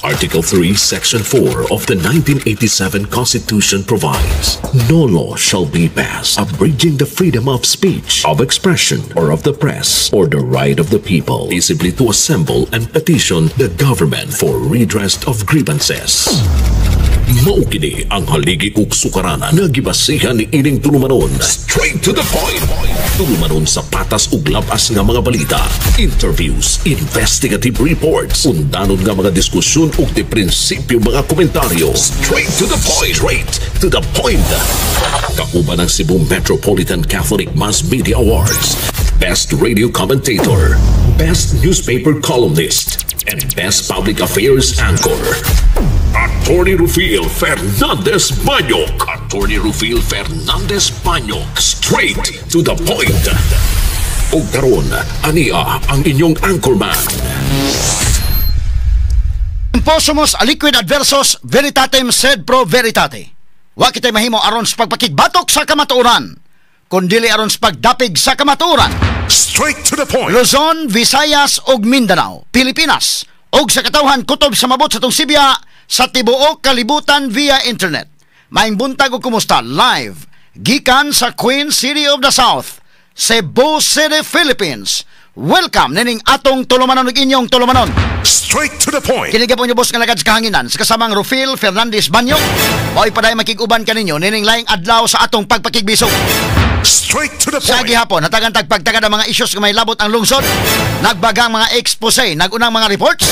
Article 3, Section 4 of the 1987 Constitution provides, "No law shall be passed abridging the freedom of speech, of expression, or of the press, or the right of the people peaceably to assemble and petition the government for redress of grievances." Mao kini ang haligi ug sukaranan nga gibasihan ni ining tulumanon. Straight to the point. Tulumanon sa patas ug labas nga mga balita, interviews, investigative reports, undanon nga mga diskusyon ug di prinsipyo mga komentaryo. Straight to the point. Straight to the point. Kauban ang Cebu Metropolitan Catholic Mass Media Awards, Best Radio Commentator, Best Newspaper Columnist, and Best Public Affairs Anchor. Attorney Rufil Fernandez Banyok. Attorney Rufil Fernandez Banyok. Straight to the point. Ug karon, ania ang inyong anchorman. Possumus aliquid adversus veritatem sed pro veritate. Wa kitay mahimo aron sa pagpakigbatok sa kamatuoran, kundili aron sa pagdapig sa kamatuoran. Straight to the point. Luzon, Visayas ug Mindanao, Pilipinas, ug sa katawhan kutob sa mabot sa atong sibya sa tibuok kalibutan via internet. Maayong buntag ug kumusta, live gikan sa Queen City of the South, Cebu City, Philippines. Welcome nining atong tulumanon ug inyong tulumanon. Straight to the point. Kini gyapon inyong boss nga lagad sa kahanginan sa kasamang Rufil Fernandez Banyo. Mao'y padayon makig-uban kaninyo nining laing adlaw sa atong pagpakigbisog. Straight to the Sa point. gihapon, hatagan tag pagtagad ang mga issues nga may labot ang lungsod. Nagbagang mga expose, nagunang mga reports.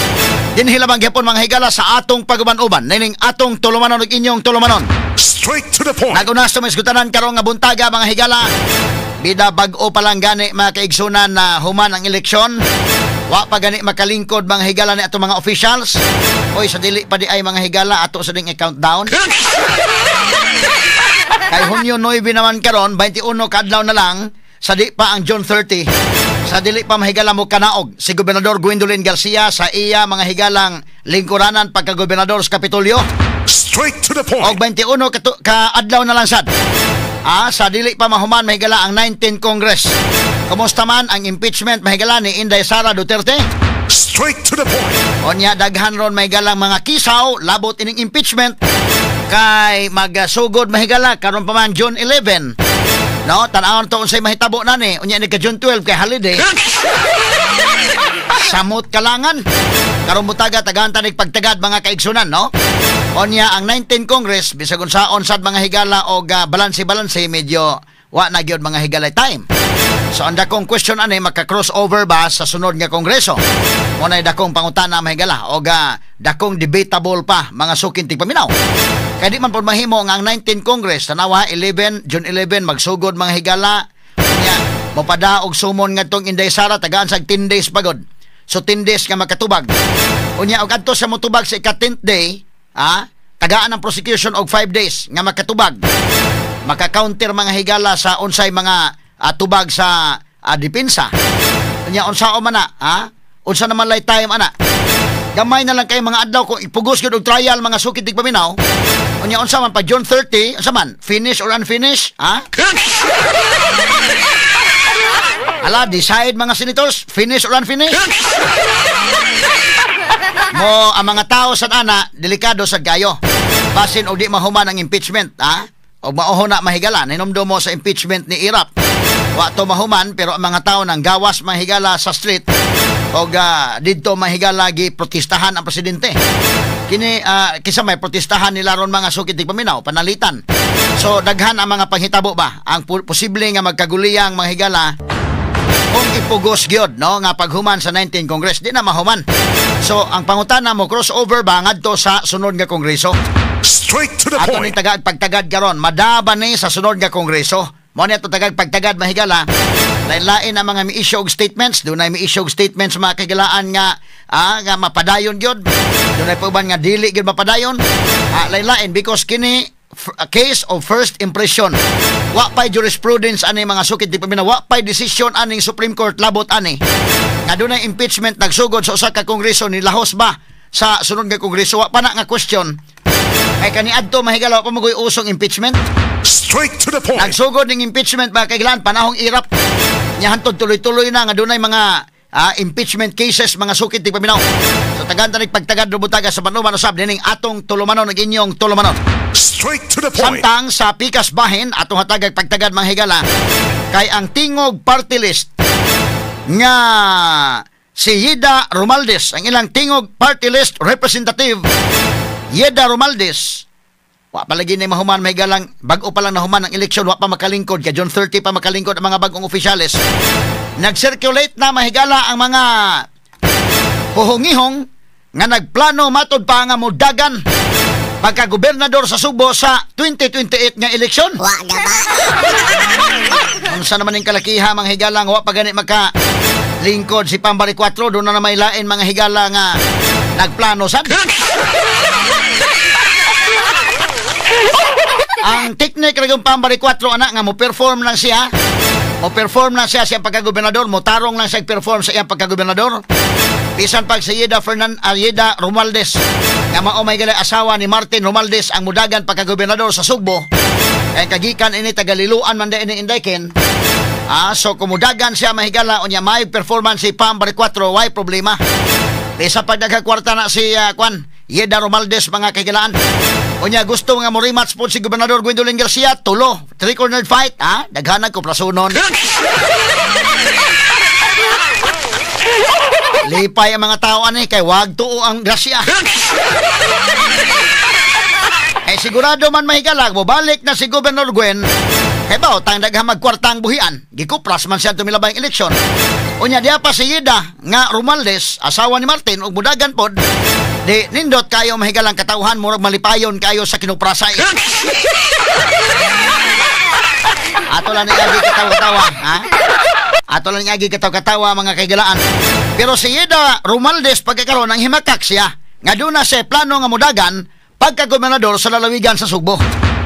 Dinhi lamang gihapon, mga higala, sa atong paguban-uban nining atong tulumanon ug inyong tulumanon. Straight to the point. Naguna sa mga isgutanan karong nga buntaga, mga higala. Bida bag-o pa lang gani, mga kaigsunan, na human ang eleksyon. Wa pa gani makalingkod, mga higala, ni atong mga officials. Oy, sa dili pa di ay, mga higala, ato sa ding i-countdown. Kay Hunyo 9 naman karon, 21 kaadlaw na lang sa di pa ang June 30. Sa dili pa, mahigala, mo kanaog si Gobernador Gwendolyn Garcia sa iya, mga higalang, lingkuranan pagka-gobernador sa Kapitolyo. Straight to the point. Og 21 ka adlaw na lang sad. Sa dili pa mahuman, mahigala, ang 19 Congress. Kumusta man ang impeachment, mahigala, ni Inday Sara Duterte? Straight to the point. Onya daghan ron, mahigalang, mga kisaw labot ining impeachment kay magsugod, mahigala, karon pa man June 11. No, tan-awon to unsay mahitabo na ni. Unya ni ka June 12 kay holiday. Samot kalangan. Karong buntaga, tagaan tanig pagtagad, mga kaigsunan, no? Onya ang 19 Congress, bisag unsaon sad, mga higala, og balanse-balanse, medyo wa na gyud, mga higala, time. So ang dakong question ani, maka-crossover ba sa sunod nga kongreso? Mo nay dakong pangutana, mga higala, og dakong debatable pa, mga suking tigpaminaw. Kay di man pod mahimo nga ang 19 Congress, tanawa, 11, June 11 magsugod, mga higala. Unya mopada og summon ngadtong Inday Sara, tagaan sa 10 days pagod. So 10 days nga makatubag. Unya og adto sa motubag sa ika 10th day, tagaan ang prosecution og 5 days nga makatubag. Maka-counter, mga higala, sa unsay mga tubag sa depensa. Unya unsa man na, ha? Unsa naman lay time ana? Gamay na lang kay mga adlaw kung ipugos gyud og trial, mga sukit tigpaminaw. Unya unsa man pa June 30, unsa man? Finish or unfinish? Ha? Ala, decide, mga senators, finish or unfinished? Mo ang mga tao sa ana, delikado sa gayo. Basin og di mahuman ang impeachment, ha? O mauho na, mahigala, hinumdum mo sa impeachment ni Erap. Wa to mahuman pero ang mga tao nang gawas, mahigala, sa street og didto, mahigala, gi protestahan ang presidente. Kini kisa may protestahan nila ron, mga sukit paminaw, panalitan. So daghan ang mga panghitabo ba ang posible nga magkaguliyang, mga higala, kung ipugos gyud no nga paghuman sa 19 Congress, di na mahuman. So ang pangutana mo, crossover ba ngadto sa sunod nga kongreso? Straight to the Ato ni point. Tagad pagtagad karon, madaba ni sa sunod nga kongreso? Mo ni ato tagad pagtagad, mahigala. Lain-lain ang mga mi-issue og statements, dunay mi-issue og statements, mga kagilaan, nga mapadayon gyud. Dunay pa uban nga dili gyud mapadayon. Lain-lain because kini a case of first impression. Wa pay jurisprudence ani, mga sukit di paminaw, wa pay decision aning Supreme Court labot ani. Nga dunay impeachment nagsugod sa usa ka kongreso, ni lahos ba sa sunod nga kongreso? Wa pa na nga question. Kay kaniadto, mahigala, wa pa magoy usong impeachment. Straight to the point. Nagsugod ning impeachment, mga kaigilan, panahong Erap. Nya hantod tuloy-tuloy na nga dunay mga impeachment cases, mga sukit di paminaw. So So tagaan ta nig pagtagad butaga sa panuman usab nining atong tulumanon ug inyong tulumanon. Straight to the point. Samtang sa pikas bahin atong hatagag pagtagad mga higala kay ang tingog party list nga si Yida Romualdez, ang ilang tingog party list representative Yida Romualdez, wa pa lagi ni mahuman may galang, bag-o pa lang nahuman ang eleksyon, wa pa makalingkod kay June 30 pa makalingkod ang mga bagong opisyales. Nag-circulate na mahigala ang mga huhungihong nga nagplano matod pa nga mudagan pagka-gobernador sa Subo sa 2028 nga eleksyon. Wa na ba? Unsa naman yung kalakiha mga higala nga wa pa gani maka lingkod si Pam Baricuatro, doon na may lain mga higala nga nagplano sad. Ang teknik ra yung Pam Baricuatro ana nga mo perform lang siya. Mo perform lang siya sa pagka-gobernador, mo tarong lang siya perform sa iyang pagka-gobernador. Bisan pag si Yida Yida Romualdez nga mao may galay asawa ni Martin Romualdez ang mudagan pagka-gobernador sa Sugbo. Kay kagikan ini tagaliluan man ini Indayken. So kumudagan siya mahigala unya may performance si Pam Baricuatro, why problema. Bisa pag nagkakwarta na si kwan Yida Romualdez mga kagilaan. Unya gusto nga mo rematch po si Gobernador Gwendolyn Garcia, tulo, three-cornered fight, ha? Daghanag ko prasunon. Lipay ang mga tao ani kay wag tuo ang Garcia. Eh sigurado man mahigalag mobalik na si Governor Gwen. Kay ba tang daghang magkwartang buhian, gikupras man siya tumilabay ang eleksyon. Unya diha pa si Yida nga Romualdez, asawa ni Martin ug mudagan pod. Di nindot kayo mahigalang katawhan, murag malipayon kayo sa kinuprasay. Ato lang ni agi katawa-tawa, ha? Ato lang ni agi katawa-katawa mga kaigalaan. Pero si Yida Romualdez pagkakaroon ang himakak siya nga doon na siya plano nga mudagan pagka-gobernador sa lalawigan sa Sugbo.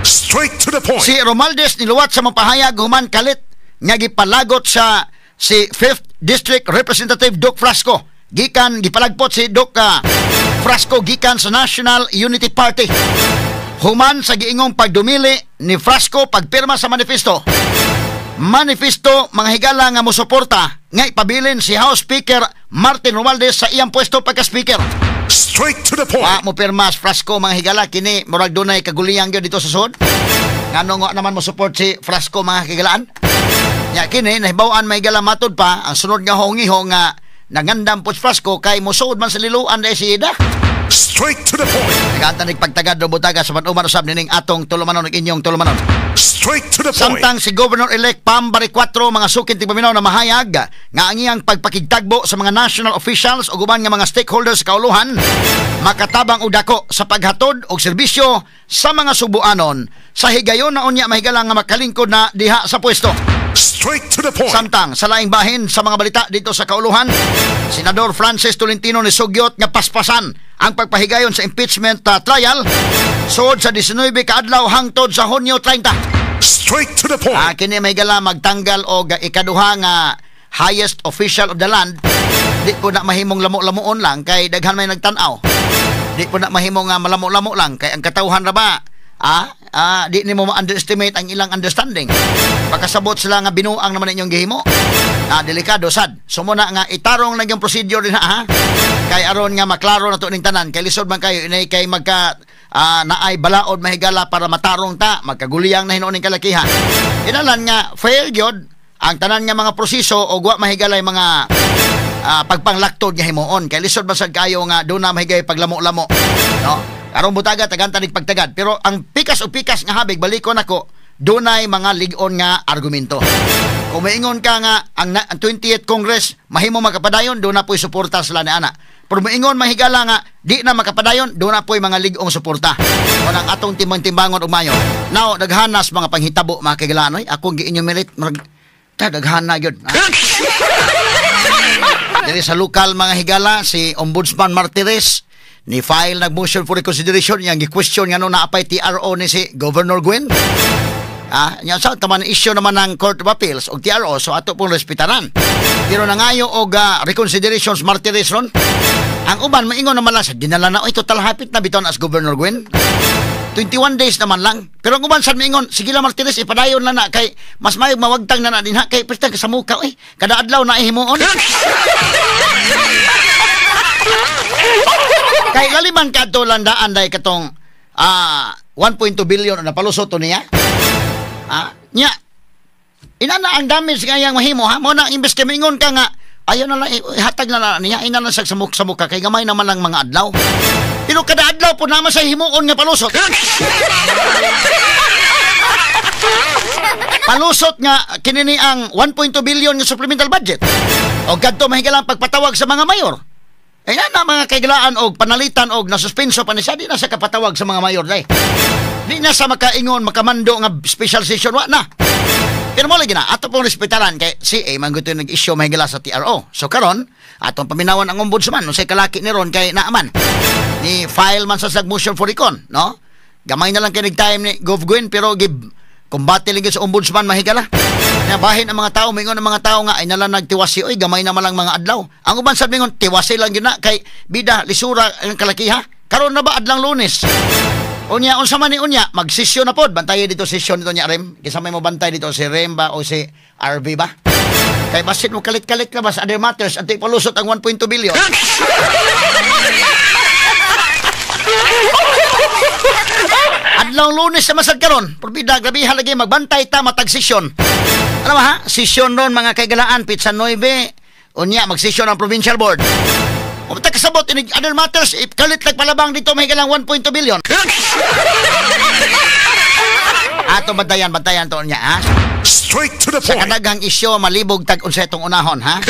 Straight to the point. Si Romualdez niluwat sa mapahayag human kalit nga gipalagot sa si 5th District Representative Doc Frasco. Gikan gipalagpot si Doc Frasco gikan sa National Unity Party. Human sa giingong pagdumili ni Frasco pagpirma sa manifesto. Manifesto mga higala nga mosuporta nga ipabilin si House Speaker Martin Romualdez sa iyang pwesto pagka-speaker. Straight to the point. Wa mo pirma si Frasco mga higala kini murag dunay kaguliyang gyud dito sa sud. Ngano nga naman mo support si Frasco mga higalaan? Nya kini nahibaw-an may higala matud pa ang sunod nga hongihong nga nangandam po si Frasco kay mosuod man sa liluan dahil si Ida. Straight to the point. Nagaantan pagtagad do butaga sa panuman usab nining atong tulumanon ug inyong tulumanon. Straight to the point. Samtang si Governor-elect Pam Baricuatro mga sukin tigpaminaw na mahayag nga ang iyang pagpakigtagbo sa mga national officials ug uban nga mga stakeholders sa kauluhan makatabang og dako sa paghatod og serbisyo sa mga Subuanon sa higayon na unya mahigala nga makalingkod na diha sa pwesto. Straight to the point. Samtang sa laing bahin sa mga balita dito sa kauluhan, Senador Francis Tolentino ni sugyot nga paspasan ang pagpahigayon sa impeachment trial sud sa 19 kaadlaw hangtod sa Hunyo 30. Straight to the point. Kini may gala magtanggal og ikaduha nga highest official of the land. Di po na mahimong lamo-lamuon lang kay daghan may nagtan-aw. Di po na mahimong nga malamo-lamo lang kay ang katawhan ra ba? Di nimo ma-underestimate ang ilang understanding. Pakasabot sila nga binuang naman inyong gihimo. Delikado sad. So muna nga itarong lang yung procedure din ha. Kay aron nga maklaro na to ning tanan. Kay lisod man kayo inay kay magka naay balaod mahigala para matarong ta, magkaguliyang na hinuon ning kalakihan. Inalan nga fail gyud ang tanan nga mga proseso og wa mahigalay mga pagpanglaktod nga himuon. Kay lisod man sad kayo nga doon na mahigay paglamo-lamo, no? Aron butaga tagan tanig pagtagad. Pero ang pikas o pikas nga habig balikon ako, dunay mga lig-on nga argumento. Kung maingon ka nga ang 20th Congress mahimo makapadayon, doon na po'y suporta sila ni ana. Pero maingon mahigala nga di na makapadayon, doon na po'y mga lig-ong suporta. O ang atong timbang-timbangon og mayo. Now daghanas mga panghitabo mga kaigalanoy, akong gi-enumerate murag ta daghana gyud. Diri sa lokal mga higala si Ombudsman Martires ni file nag motion for reconsideration yang gi-question ngano naapay TRO ni si Governor Gwen. Nya sa taman issue naman ng Court of Appeals og TRO, so ato pong respetaran. Pero nangayo og reconsiderations Martires ron. Ang uban maingon naman lang sa dinala na oy total hapit na biton as Governor Gwen. 21 days naman lang. Pero ang uban sad maingon, sige lang Martires ipadayon lang na kay mas maayog mawagtang na na dinha kay pertang sa muka oy. Kada adlaw na himuon. Kay laliman kadto landaan day katong 1.2 billion na palusot to niya. Nya inana ang damage nga iyang mahimo ha. Mo na imbes kay mingon ka nga ayaw na lang ihatag na lang niya, ina lang sa samok-samok ka kay gamay naman lang mga adlaw. Pero kada adlaw po naman sa himuon nga palusot. Palusot nga kinini ang 1.2 billion nga supplemental budget. O kadto mahigalang pagpatawag sa mga mayor. Ay na mga kaigalaan og panalitan og nasuspenso pa ni siya, di na sa kapatawag sa mga mayor day. Di na sa makaingon, makamando nga special session, wa na. Pero mo lagi na, ato pong respetaran kay CA man gusto nag-issue mahigala sa TRO. So karon, atong paminawan ang ombudsman unsay kalaki ni ron kay naaman. Ni file man sa motion for recon, no? Gamay na lang kay time ni Gov Gwen pero give kumbate lagi sa ombudsman mahigala. Na bahin ang mga tao, mingon ang mga tao nga ay nalang nagtiwasi, oy gamay na man lang mga adlaw. Ang uban sad mingon tiwasi lang gyud na kay bida lisura ang kalakiha. Karon na ba adlang Lunes? Unya unsa man ni unya magsesyon na pod, bantaye dito sesyon dito nya Rem. Kinsa may mo bantay dito, si Rem ba o si RV ba? Kay basin mo kalit-kalit ka ba sa other matters at ipalusot ang 1.2 billion. Adlaw Lunes na masad karon. Purbida grabe lagi magbantay ta matag sesyon. Ano ba ha? Sesyon ron mga kaigalaan pitsa 9. Unya magsesyon ang provincial board. Umta kasabot in other matters kalit lag palabang dito may galang 1.2 billion. Ato bantayan to niya ha. Straight to the point. Sa kadaghang isyo malibog tag unsa itong unahon ha.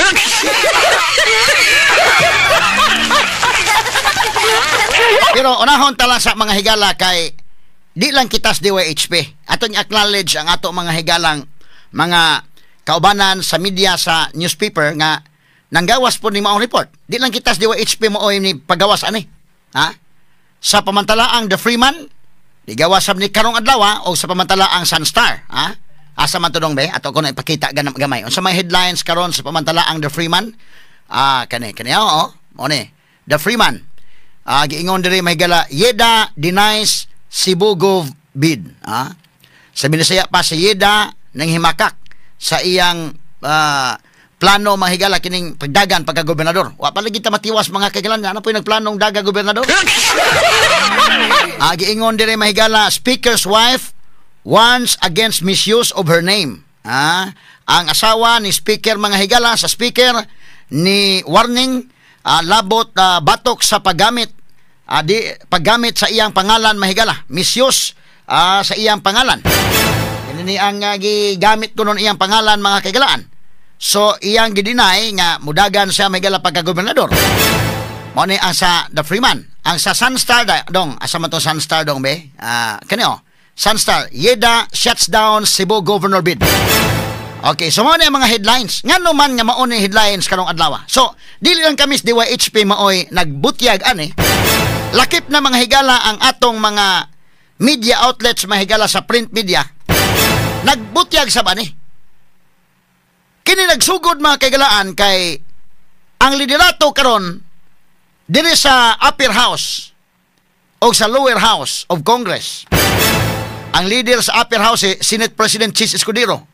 Pero unahon tala sa mga higala kay di lang kitas DYHP. Atong acknowledge ang ato mga higalang mga kaubanan sa media sa newspaper nga nanggawas po ni maong report. Di lang kitas DYHP mo ni pagawas ani. Ha? Sa pamantalaang The Freeman, digawas sab ni karong adlaw o sa pamantalaang Sunstar, ha? Asa man to dong be? Ato ko na ipakita ganam gamay. Unsa may headlines karon sa pamantalaang The Freeman? Kani kani oo, mo ni. The Freeman. Giingon diri mahigala, Yeda denies Cebu Gov bid. Ha? Sa Binisaya pa si Yeda nang himakak sa iyang plano mahigala kining pagdagan pagka-gobernador. Wa pa lagi ta matiwas mga kaigalan. Ano po yung nagplanong daga gobernador? Giingon diri mahigala, speaker's wife warns against misuse of her name. Ang asawa ni speaker mga higala sa speaker ni warning labot batok sa paggamit paggamit sa iyang pangalan mahigala, misuse sa iyang pangalan. Kini ang gigamit kuno iyang pangalan mga kaigalaan. So iyang gidinay nga mudagan siya mahigala pagka-gobernador. Mao ni ang sa The Freeman. Ang sa Sunstar dong, asa man to Sunstar dong be? Kani oh. Sunstar, Yeda shuts down Cebu governor bid. Okay, so mao ni ang mga headlines. Ngano man nga mao ni headlines karong adlaw. So, dili lang kami sa DYHP maoy nagbutyag ani. Lakip na mga higala ang atong mga media outlets mahigala sa print media. Nagbutyag sa ani. Kini nagsugod mga kaigalaan kay ang liderato karon diri sa upper house o sa lower house of Congress. Ang leader sa upper house si Senate President Chis Escudero.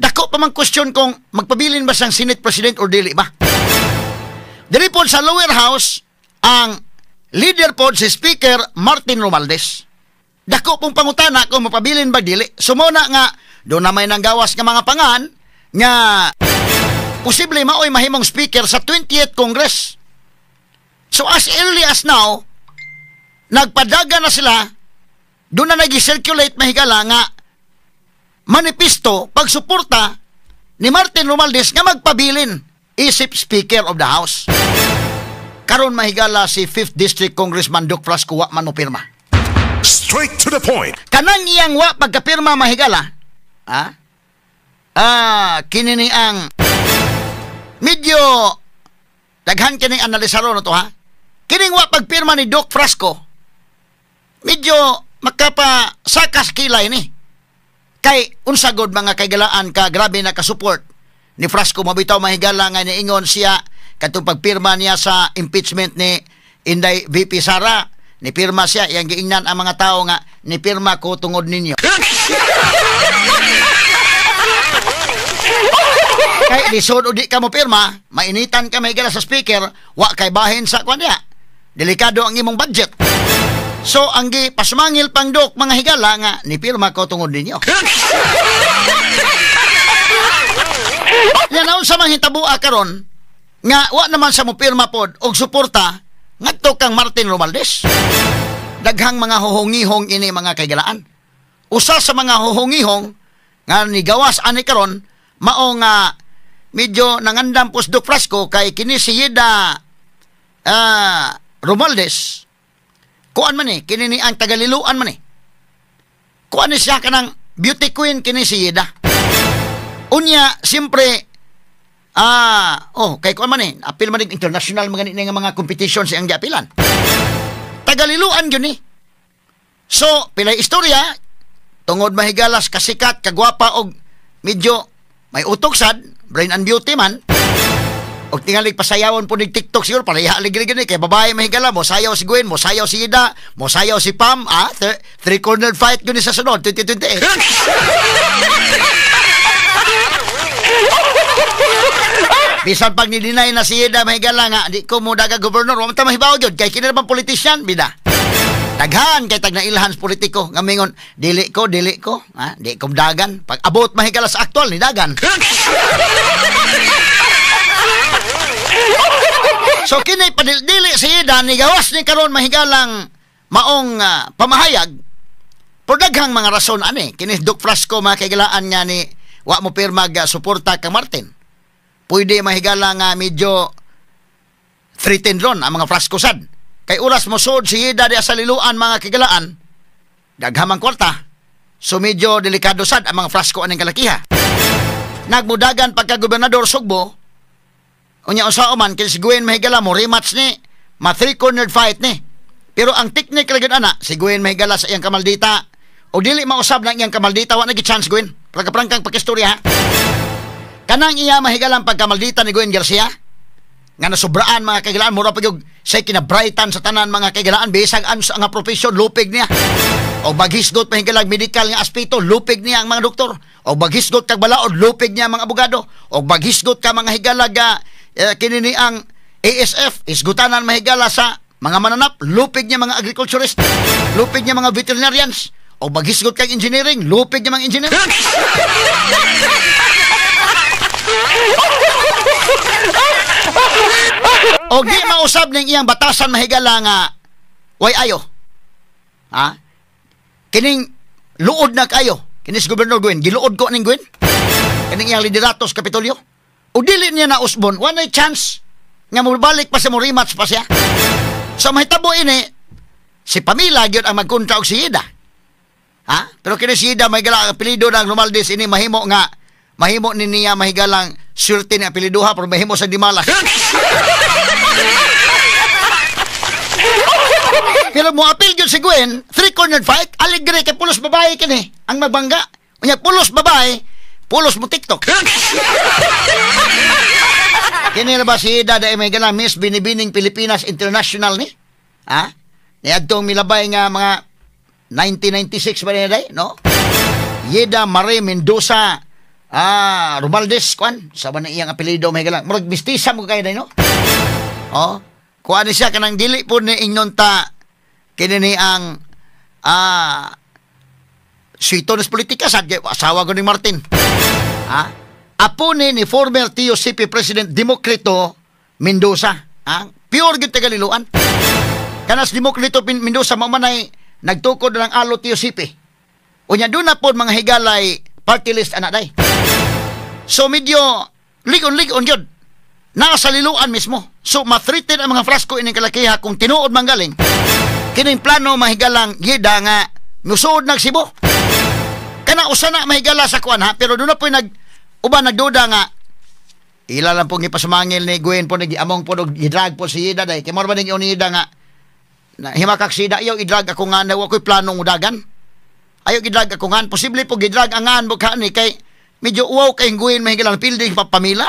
Dako pa mang question kung magpabilin ba siyang Senate President or dili ba. Diri po sa lower house ang leader po si Speaker Martin Romualdez. Dako pong pangutana kung mapabilin ba dili. Sumuna nga doon na may nanggawas nga mga pangan nga posible maoy mahimong speaker sa 20th Congress. So as early as now, nagpadaga na sila, doon na nag-circulate mahigala nga manifesto pagsuporta ni Martin Romualdez nga magpabilin isip Speaker of the House. Karon mahigala si 5th District Congressman Duke Frasco wa man mo pirma. Straight to the point. Kanang iyang wa pagkapirma mahigala, kini ni ang medyo daghan kini analisaro na to ha. Kining wa pagpirma ni Doc Frasco medyo makapasakas kilay ni. Kay unsagod mga kaigalaan ka grabe na ka-support ni Frasco mabitaw mahigala nga niingon siya katong pagpirma niya sa impeachment ni Inday VP Sara, nipirma siya iyang giingnan ang mga tao nga nipirma ko tungod ninyo. Kay Kay lisod o di ka mo pirma, mainitan ka mahigala sa speaker, wa kay bahin sa kwan niya. Delikado ang imong budget. So ang gi pasmangil pang dok mga higala nga ni pirma ko tungod ninyo. Yan naon sa mga hitabua karon nga wa naman sa mo pirma pod og suporta ngadto kang Martin Romualdez. Daghang mga huhungihong ini mga kaigalaan. Usa sa mga huhungihong nga nigawas ani karon mao nga medyo nangandam pos Doc Frasco kay kini si Yida Romualdez. Kuan man ni, kini ni ang tagaliluan man ni. Kuan ni siya kanang beauty queen kini si Yida. Unya, siyempre, kay kuan man ni, apil man ni international mga ni nga mga competition siyang giapilan. Tagaliluan yun ni. So, pilay istorya, tungod mahigalas kasikat, kagwapa og medyo may utok sad, brain and beauty man. Og tingalig pasayawon po nig TikTok siguro pareha aligri gani kay babae mahigala mo sayaw si Gwen, mo sayaw si Ida, mo sayaw si Pam, three corner fight gyud ni sa sunod 2028. Bisan pag ni-deny na si Ida mahigala nga di ko mo daga gobernador, wa man ta mahibaw gyud kay kini bang politician bida. Daghan kay tag nailhan sa politiko nga mingon dili ko, di ko dagan. Pag abot mahigala sa aktual ni dagan. So kini padili si Ida ni gawas ni karon mahigalang maong pamahayag por daghang mga rason ani kini Doc Frasco mga kaigalaan nga ni wa mo pirma suporta kang Martin. Pwede mahigala nga medyo threatened ron ang mga Frasco sad. Kay oras mo sud si Ida di sa liluan mga kaigalaan daghamang kwarta. So medyo delikado sad ang mga Frasco aning kalakiha. Nagmudagan pagka gobernador Sugbo. Unya usa man kay si Gwen mahigala mo rematch ni, ma three cornered fight ni. Pero ang technique ra gyud ana si Gwen mahigala sa iyang kamaldita. O dili mausab na iyang kamaldita, wa na gyud chance Gwen. Prangka-prangkang pakistorya ha. Kanang iya mahigalang pagkamaldita ni Gwen Garcia nga nasubraan mga kaigalaan mura pa gyud say kinabrightan sa tanan mga kaigalaan bisag an sa nga profession lupig niya. O baghisgot mahigalag medical nga aspeto lupig niya ang mga doktor. O baghisgot kag balaod lupig niya ang mga abogado. O baghisgot ka mga higalag kini ni ang ASF isgutanan mahigala sa mga mananap, lupig niya mga agriculturist, lupig niya mga veterinarians, o baghisgot kag engineering, lupig niya mga engineer. O di mausab ning iyang batasan mahigala nga way ayo. Ha? Kining luod na kayo. Kini si Gobernador Gwen, giluod ko ning Gwen. Kining iyang liderato sa Kapitolyo. O dili niya na usbon, wala chance nga mobalik pa siya, mo rematch pa siya. So mahitabo ini si Pamela gyud ang magkontra og si Ida. Ha? Pero kini si Ida mahigala ang apelyido ng Romualdez ini mahimo nga mahimo ni niya mahigalang swerte ni apelyidoha pero mahimo sa Dimala. Pero mo apil gyud si Gwen, three cornered fight, aligre kay pulos babae kini ang magbangga. Unya pulos babae, pulos mo TikTok. Kini na ba si Ida dahil may gala Miss Binibining Pilipinas International ni? Ha? Niadtong milabay nga mga 1996 ba niya day? No? Yeda Marie Mendoza Romualdez, kuan. Sa ba na iyang apelido may gala? Murag mistisa mo kayo day, no? Oh? Kuan ni siya kanang dili po ni ingnon ta kini ni ang suito nas politika sad asawa ko ni Martin. Ha? Apo ni former TUCP President Democrito Mendoza. Ha? Pure gyud tagaliluan. Kanas Democrito Mendoza mao manay nagtukod ng alo TUCP. Unya doon na po mga higalay party list ana day. So medyo ligon-ligon gyud. Nasa liluan mismo. So ma-threaten ang mga Frasco ining kalakiha kung tinuod man galing. Kining plano mahigalang Yida nga musuod nagsibo. Kana usa na mahigala sa kuan ha, pero doon na po nag uban nagduda nga ila lang pong ipasumangil ni Gwen po nag-among po nag-drag po si Ida day. Kay mao ba ning Ida nga na himakak si Ida ayaw i-drag ako nga na ako'y planong udagan. Ayaw i-drag ako nga. Posible po gi-drag ang ngan bukha ni kay medyo uwaw kay Gwen mahigalang building pa pamila.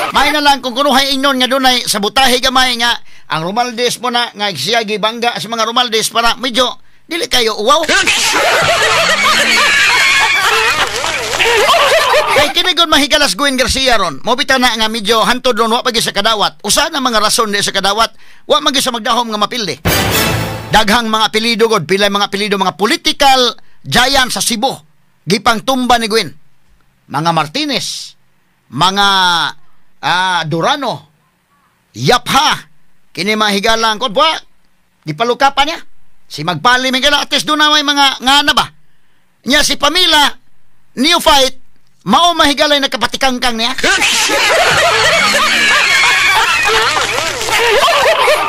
May na lang kung kunuhay inyon nga dunay sabotahe gamay nga ang Romualdez mo na nga siya gibangga sa mga Romualdez para medyo dili kayo uwaw. Kay kini gud mahigalas Gwen Garcia ron. Mo bitaw na nga medyo hantod ron wa pa gyud sa kadawat. Usa na mga rason di sa kadawat, wa man gyud sa magdahom nga mapildi. Daghang mga apelyido god, pilay mga apelyido, mga political giant sa Cebu. Gipang tumba ni Gwen. Mga Martinez, mga Durano, Yapha, kini mga higalang kod wa gipalukapan niya. Si Magpali may gala, at least doon na may mga ngana ba. Nya si Pamela, neophyte, mao mahigalay nakapatikangkang niya.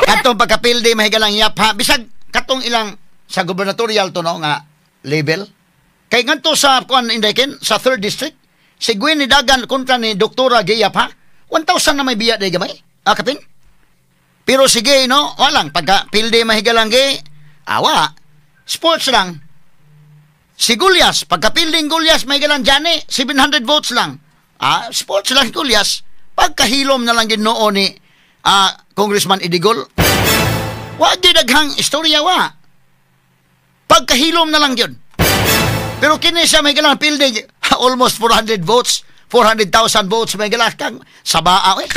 Katong pagkapildi mahigalang Yapha, bisag katong ilang sa gubernatorial to no nga label. Kay ngadto sa kuan inday ken sa 3rd district, si Gwen ni Dagan kontra ni Doktora Gay Yapha, 1,000 na may biya day gamay. Ah, kapin. Pero sige no, walang pagkapildi mahigalang Gay, awa, sports lang. Si Gulyas, pagkapilding Gulyas, may galang Jani, 700 votes lang. Ah, sports lang Gulyas. Pagkahilom na lang ginoo ni Congressman Idigol. Wa di daghang istorya wa. Pagkahilom na lang yun. Pero kini siya may galang pilding, almost 400 votes, 400,000 votes may galang kang sabaa. Eh.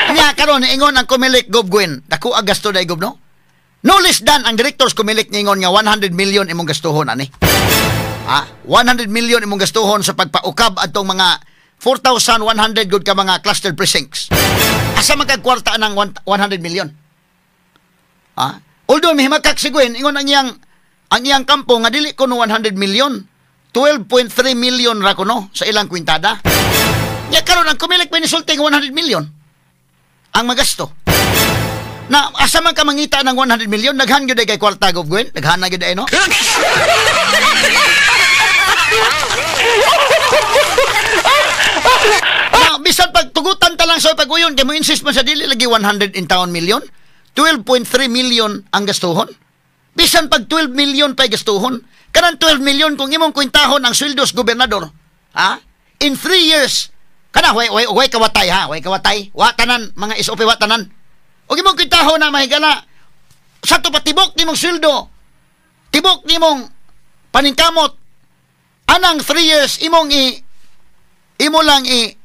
Nya karon ingon ang Comelec Gov Gwen, dako ang gasto day Gov no. No less than ang directors Comelec ningon nga 100 million imong gastuhon ani. Ha? 100 million imong gastuhon sa pagpaukab adtong mga 4,100 gud ka mga cluster precincts. Asa man kag kwarta ang 100 million? Ha? Although mihimakak si Gwen ingon ang iyang kampo nga dili kuno 100 million, 12.3 million ra kuno sa ilang kwintada. Nya karon ang Comelec pinisulti nga 100 million ang magasto. Na asa man ka mangita ng 100 million, daghan gyud ay kay kwarta Gov Gwen, daghan na gyud ay no. Na bisan pagtugutan ta lang sa pag-uyon kay mo insist man sa dili lagi 100 in town million, 12.3 million ang gastuhon. Bisan pag 12 million pay gastuhon, kanang 12 million kung imong kwentahon ang sweldo sa gobernador, ha? In 3 years kana way way way kawatay ha, way kawatay. Wa tanan mga SOP wa tanan. Og imong kwentahon na mahigala sa to patibok nimong sweldo, tibok nimong paningkamot anang 3 years imong i imo lang i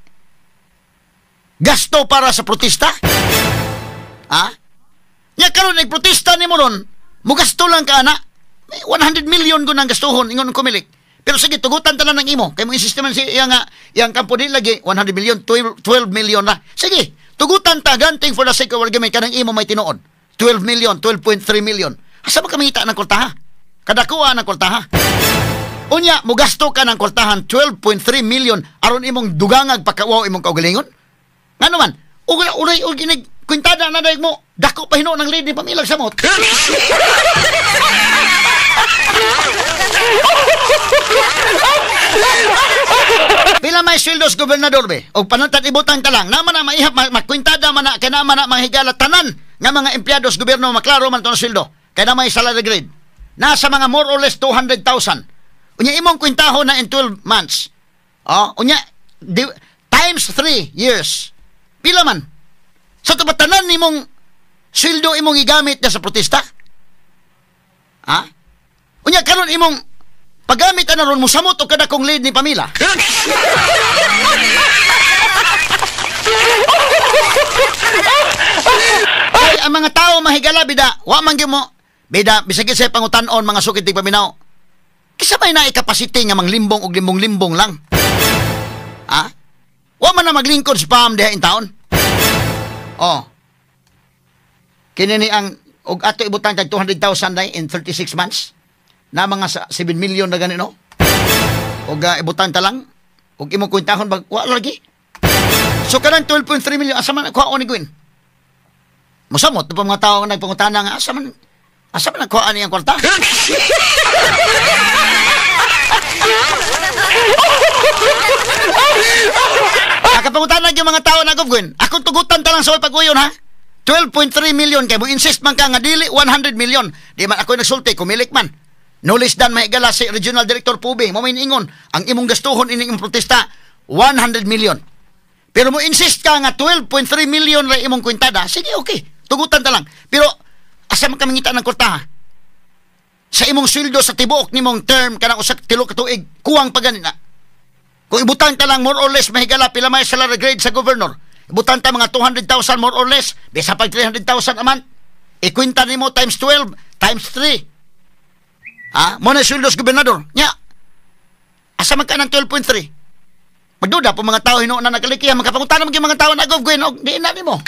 gasto para sa protesta. Ha? Nya karon nagprotesta nimo ron, mugasto lang ka ana. 100 million gud ang gastuhon ingon ang Comelec. Pero sige, tugutan tanan ng imo. Kay mo insist man si iya nga iyang kampo di lagi 100 million, 12 million na. Sige, tugutan ta granting for the sake of argument kanang imo may tinuod. 12 million, 12.3 million. Asa ba kamita ng kwartaha? Kadakuha ng kwartaha. Unya, mugasto ka ng kwartahan 12.3 million aron imong dugangag pagkawaw imong kaugalingon? Ngano man? Uray og ginig kwintada na dayeg mo. Dako pa hinuon ang lead ni Pamilag Samot. Pila may sweldo sa gobernador be? Og panantan ibutang ta lang. Naman na maihap makwintada man na kay naman na manghigala tanan nga mga empleyado sa gobyerno maklaro man to ang sweldo. Kay na may salary grade. Nasa mga more or less 200,000. Unya imong kwintahon na in 12 months. Oh, unya times 3 years. Pila man? Sa to tanan nimong sweldo imong gigamit na sa protesta? Ha? Unya karon imong paggamit ana ron mosamot og kada kong lead ni Pamela. Ay, ang mga tao mahigala bida, wa man gyud mo bida bisag sa pangutan-on mga sukit tig paminaw. Kisa may naay capacity nga manglimbong og limbong-limbong lang. Ha? Wa man na maglingkod sa PAM diha in taon. Oh. Kini ni ang og ato ibutang tag 200,000 day in 36 months. Na mga 7 million na ganino. Og ibutang ta lang og imong kwentahon bag wa lagi. So kanang 12.3 million asa man kuhaon ni Gwen? Mosamot pa mga tawo nga nagpangutana nga asa man nakuhaan niyang kwarta? Nakapangutana yung mga tao na Gwen. Akong tugutan ta lang sa pag-uyon ha. 12.3 million kay mo insist man ka nga dili 100 million. Di man ako nagsulti, kumilik man. No less than mahigala si Regional Director Pube. Mo may ingon, ang imong gastuhon ining imong protesta 100 million. Pero mo insist ka nga 12.3 million ra imong kwintada. Sige, okay. Tugutan ta lang. Pero Asa man ka mangita ng kwarta, ha? Sa imong sweldo sa tibuok nimong term kanang usa ka tulo ka tuig, kuwang pa gani na. Kung ibutang ta lang more or less, mahigala, pila may salary grade sa governor? Ibutang ta mga 200,000 more or less, bisa pag 300,000 a month. Ikwenta nimo times 12 times 3. Ha? Mo na sweldo sa gobernador. Nya. Asa man ka ng 12.3? Magduda po mga tao hinuon na nakalikihan, makapangutana man mga tao na gov Gwen og di na nimo.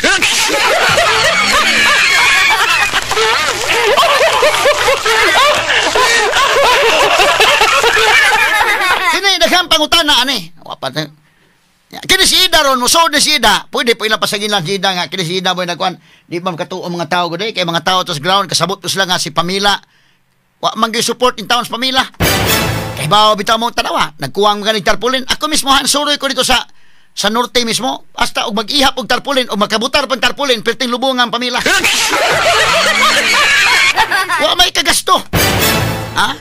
Kini daghang pangutana ani. Wa pa ta. Kini si Ida ron, mosuod ni si Ida. Pwede po ilang pasagin lang si Ida nga kini si Ida mo nagkuan. Di ba makatuo mga tao gud kay mga tao to sa ground kasabot to sila nga si Pamela. Wa man gyud support in town sa Pamela. Kay bawo bitaw mo tanawa, nagkuwang mga ganing tarpaulin. Ako mismo han suroy ko dito sa norte mismo, hasta og mag-ihap og tarpaulin o makabutar pang tarpaulin, perting lubong ang Pamela. Wa may kagasto. Ha?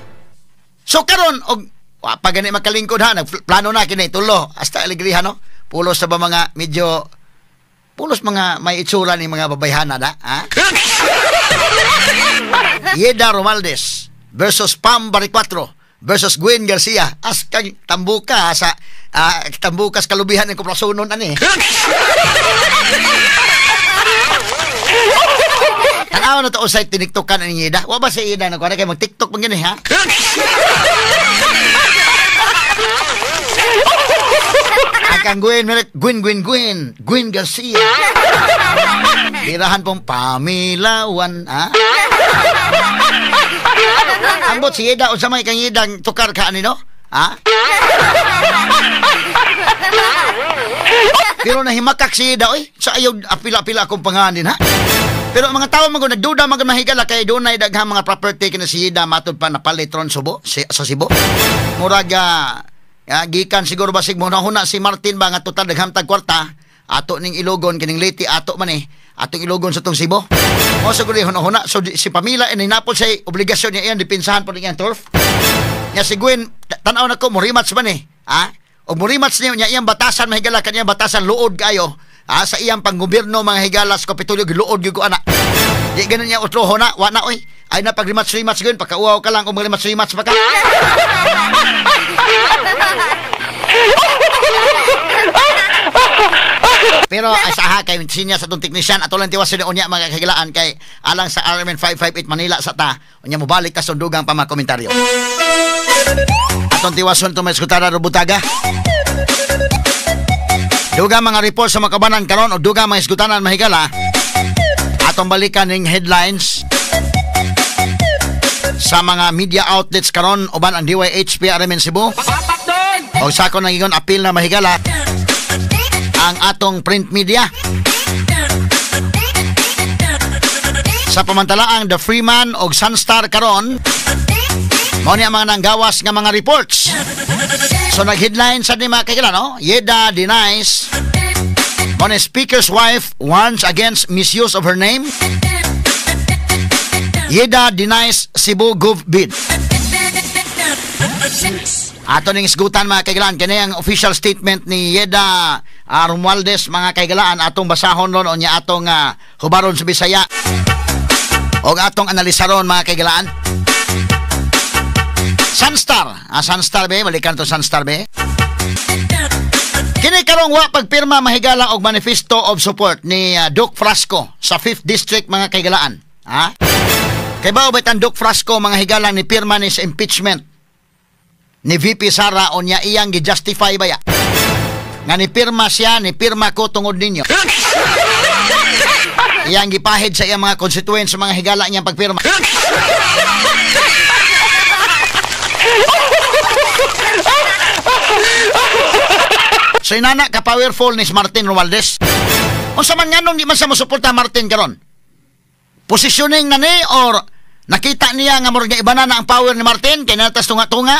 So karon og wa pa gani makalingkod ha, nagplano na kini tulo hasta alegriha no. Pulos sa ba mga medyo pulos mga may itsura ni mga babayhana da, ha? Yeda Romualdez versus Pam Baricuatro versus Gwen Garcia. As kang tambuka sa tambukas kalubihan ng kuplasunon ani. Tanaw na to sa tiniktokan ni Yeda. Wa ba si Yeda nagkuha kay mag-TikTok man gani ha? Ang Gwen, Gwen, Gwen, Gwen, Gwen Garcia. Tirahan pong Pamilawan, ha? Ambot si Yeda, unsa may kang Yedang tukar ka ani no? Ha? Pero nahimakak si Yeda, oy. Sa ayaw apila-apila akong panganin, ha? Pero ang mga tao man nagduda man mahigala kay dunay daghang mga property kini si Yeda matud pa napalit ron Subo, sa Cebu. Murag gikan siguro basig mo nahuna si Martin ba nga total daghang tag kwarta ato ning ilogon kining Leyte ato man atong ilogon sa tong Cebu. Mo siguro hunahuna so si Pamela ini napol say obligasyon niya iyan depensahan po niyang turf. Nya si Gwen tan-aw nako mo rematch man ha? Og mo rematch niya nya iyang batasan mahigala kanyang batasan luod kayo. Ha, sa iyang panggobyerno mga higala sa Kapitolyo giluod gyud ko ana. Di ganun niya utroho na, wa na oy. Ay na pag rematch rematch gyud pagkauaw ka lang og rematch rematch pa ka. Pero ay saha kay sinya sa tong technician ato lang tiwas ni unya mga kahigalaan kay alang sa RMN 558 Manila sa ta. Unya mobalik ta sundugang pa mga komentaryo. Atong tiwason to may eskutara Robutaga. Duga mga report sa mga kabanan karon o duga mga isgutanan mahigala. Atong balikan ning headlines sa mga media outlets karon uban ang DYHP RMN Cebu. O sa ako nang ingon appeal na mahigala ang atong print media. Sa pamantalaang The Freeman og Sunstar karon mao ni ang mga nanggawas nga mga reports. So nag-headline sa di mga kaigala, no? Yeda denies on a speaker's wife warns against misuse of her name. Yeda denies Cebu Gov bid. Ato ning isgutan mga kaigalaan, kini ang official statement ni Yeda Romualdez mga kaigalaan, atong basahon ron o niya atong hubaron sa Bisaya o atong analisaron mga kaigalaan. Sunstar, Sunstar be, balikan to Sunstar be. Kini karong wa pagpirma mahigala og manifesto of support ni Duke Frasco sa 5th District mga kaigalaan. Ha? Kay bao ba'y tan Duke Frasco mga higala ni pirma ni sa impeachment ni VP Sara o niya iyang gi-justify baya. Nga ni pirma siya, ni pirma ko tungod ninyo. Iyang gipahid sa iyang mga constituents sa mga higala niyang pagpirma. So inana ka powerful ni Martin Romualdez. Unsa man nganong di man sa mosuporta Martin karon? Positioning na ni or nakita niya nga murag iba na ang power ni Martin kay natas tunga-tunga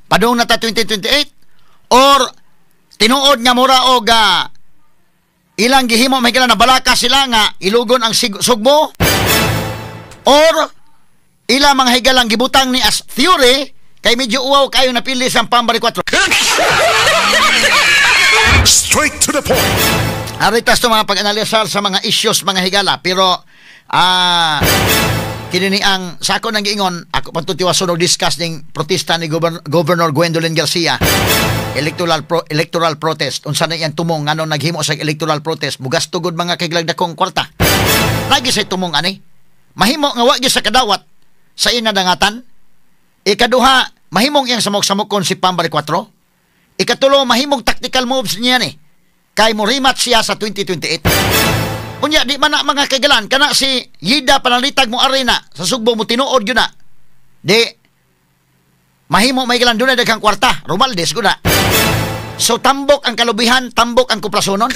padung na ta 2028 or tinuod nga mura og ilang gihimo may na balaka sila nga ilugon ang sugbo or ilang mga higalang gibutang ni as theory kay medyo uwaw kayo napili sa Pambari 4. Straight to the point. Aritas to mga pag-analisar sa mga issues mga higala pero Kini ni ang sa ako nang giingon, ako pa tiwason og discuss ning protesta ni Governor Gwendolyn Garcia. Electoral protest. Unsa na iyang tumong nganong naghimo sa electoral protest? Mugasto gud, mga kahigalaan, dakong kwarta. Lagi sa tumong ani. Mahimo nga wa gyud sa kadawat sa iyang nadangatan. Ikaduha, mahimong iyang samok-samokon si Pam Baricuatro. Ikatulo, mahimong tactical moves niya ni. Kay mo rematch siya sa 2028. Unya di man na, mga kaigalan, kana si Yida panalitag mo arena sa Sugbo, mo tinuod yun na. Di mahimo may galan dunay daghang kwarta, Romualdez gud na. So tambok ang kalubihan, tambok ang kuplasonon.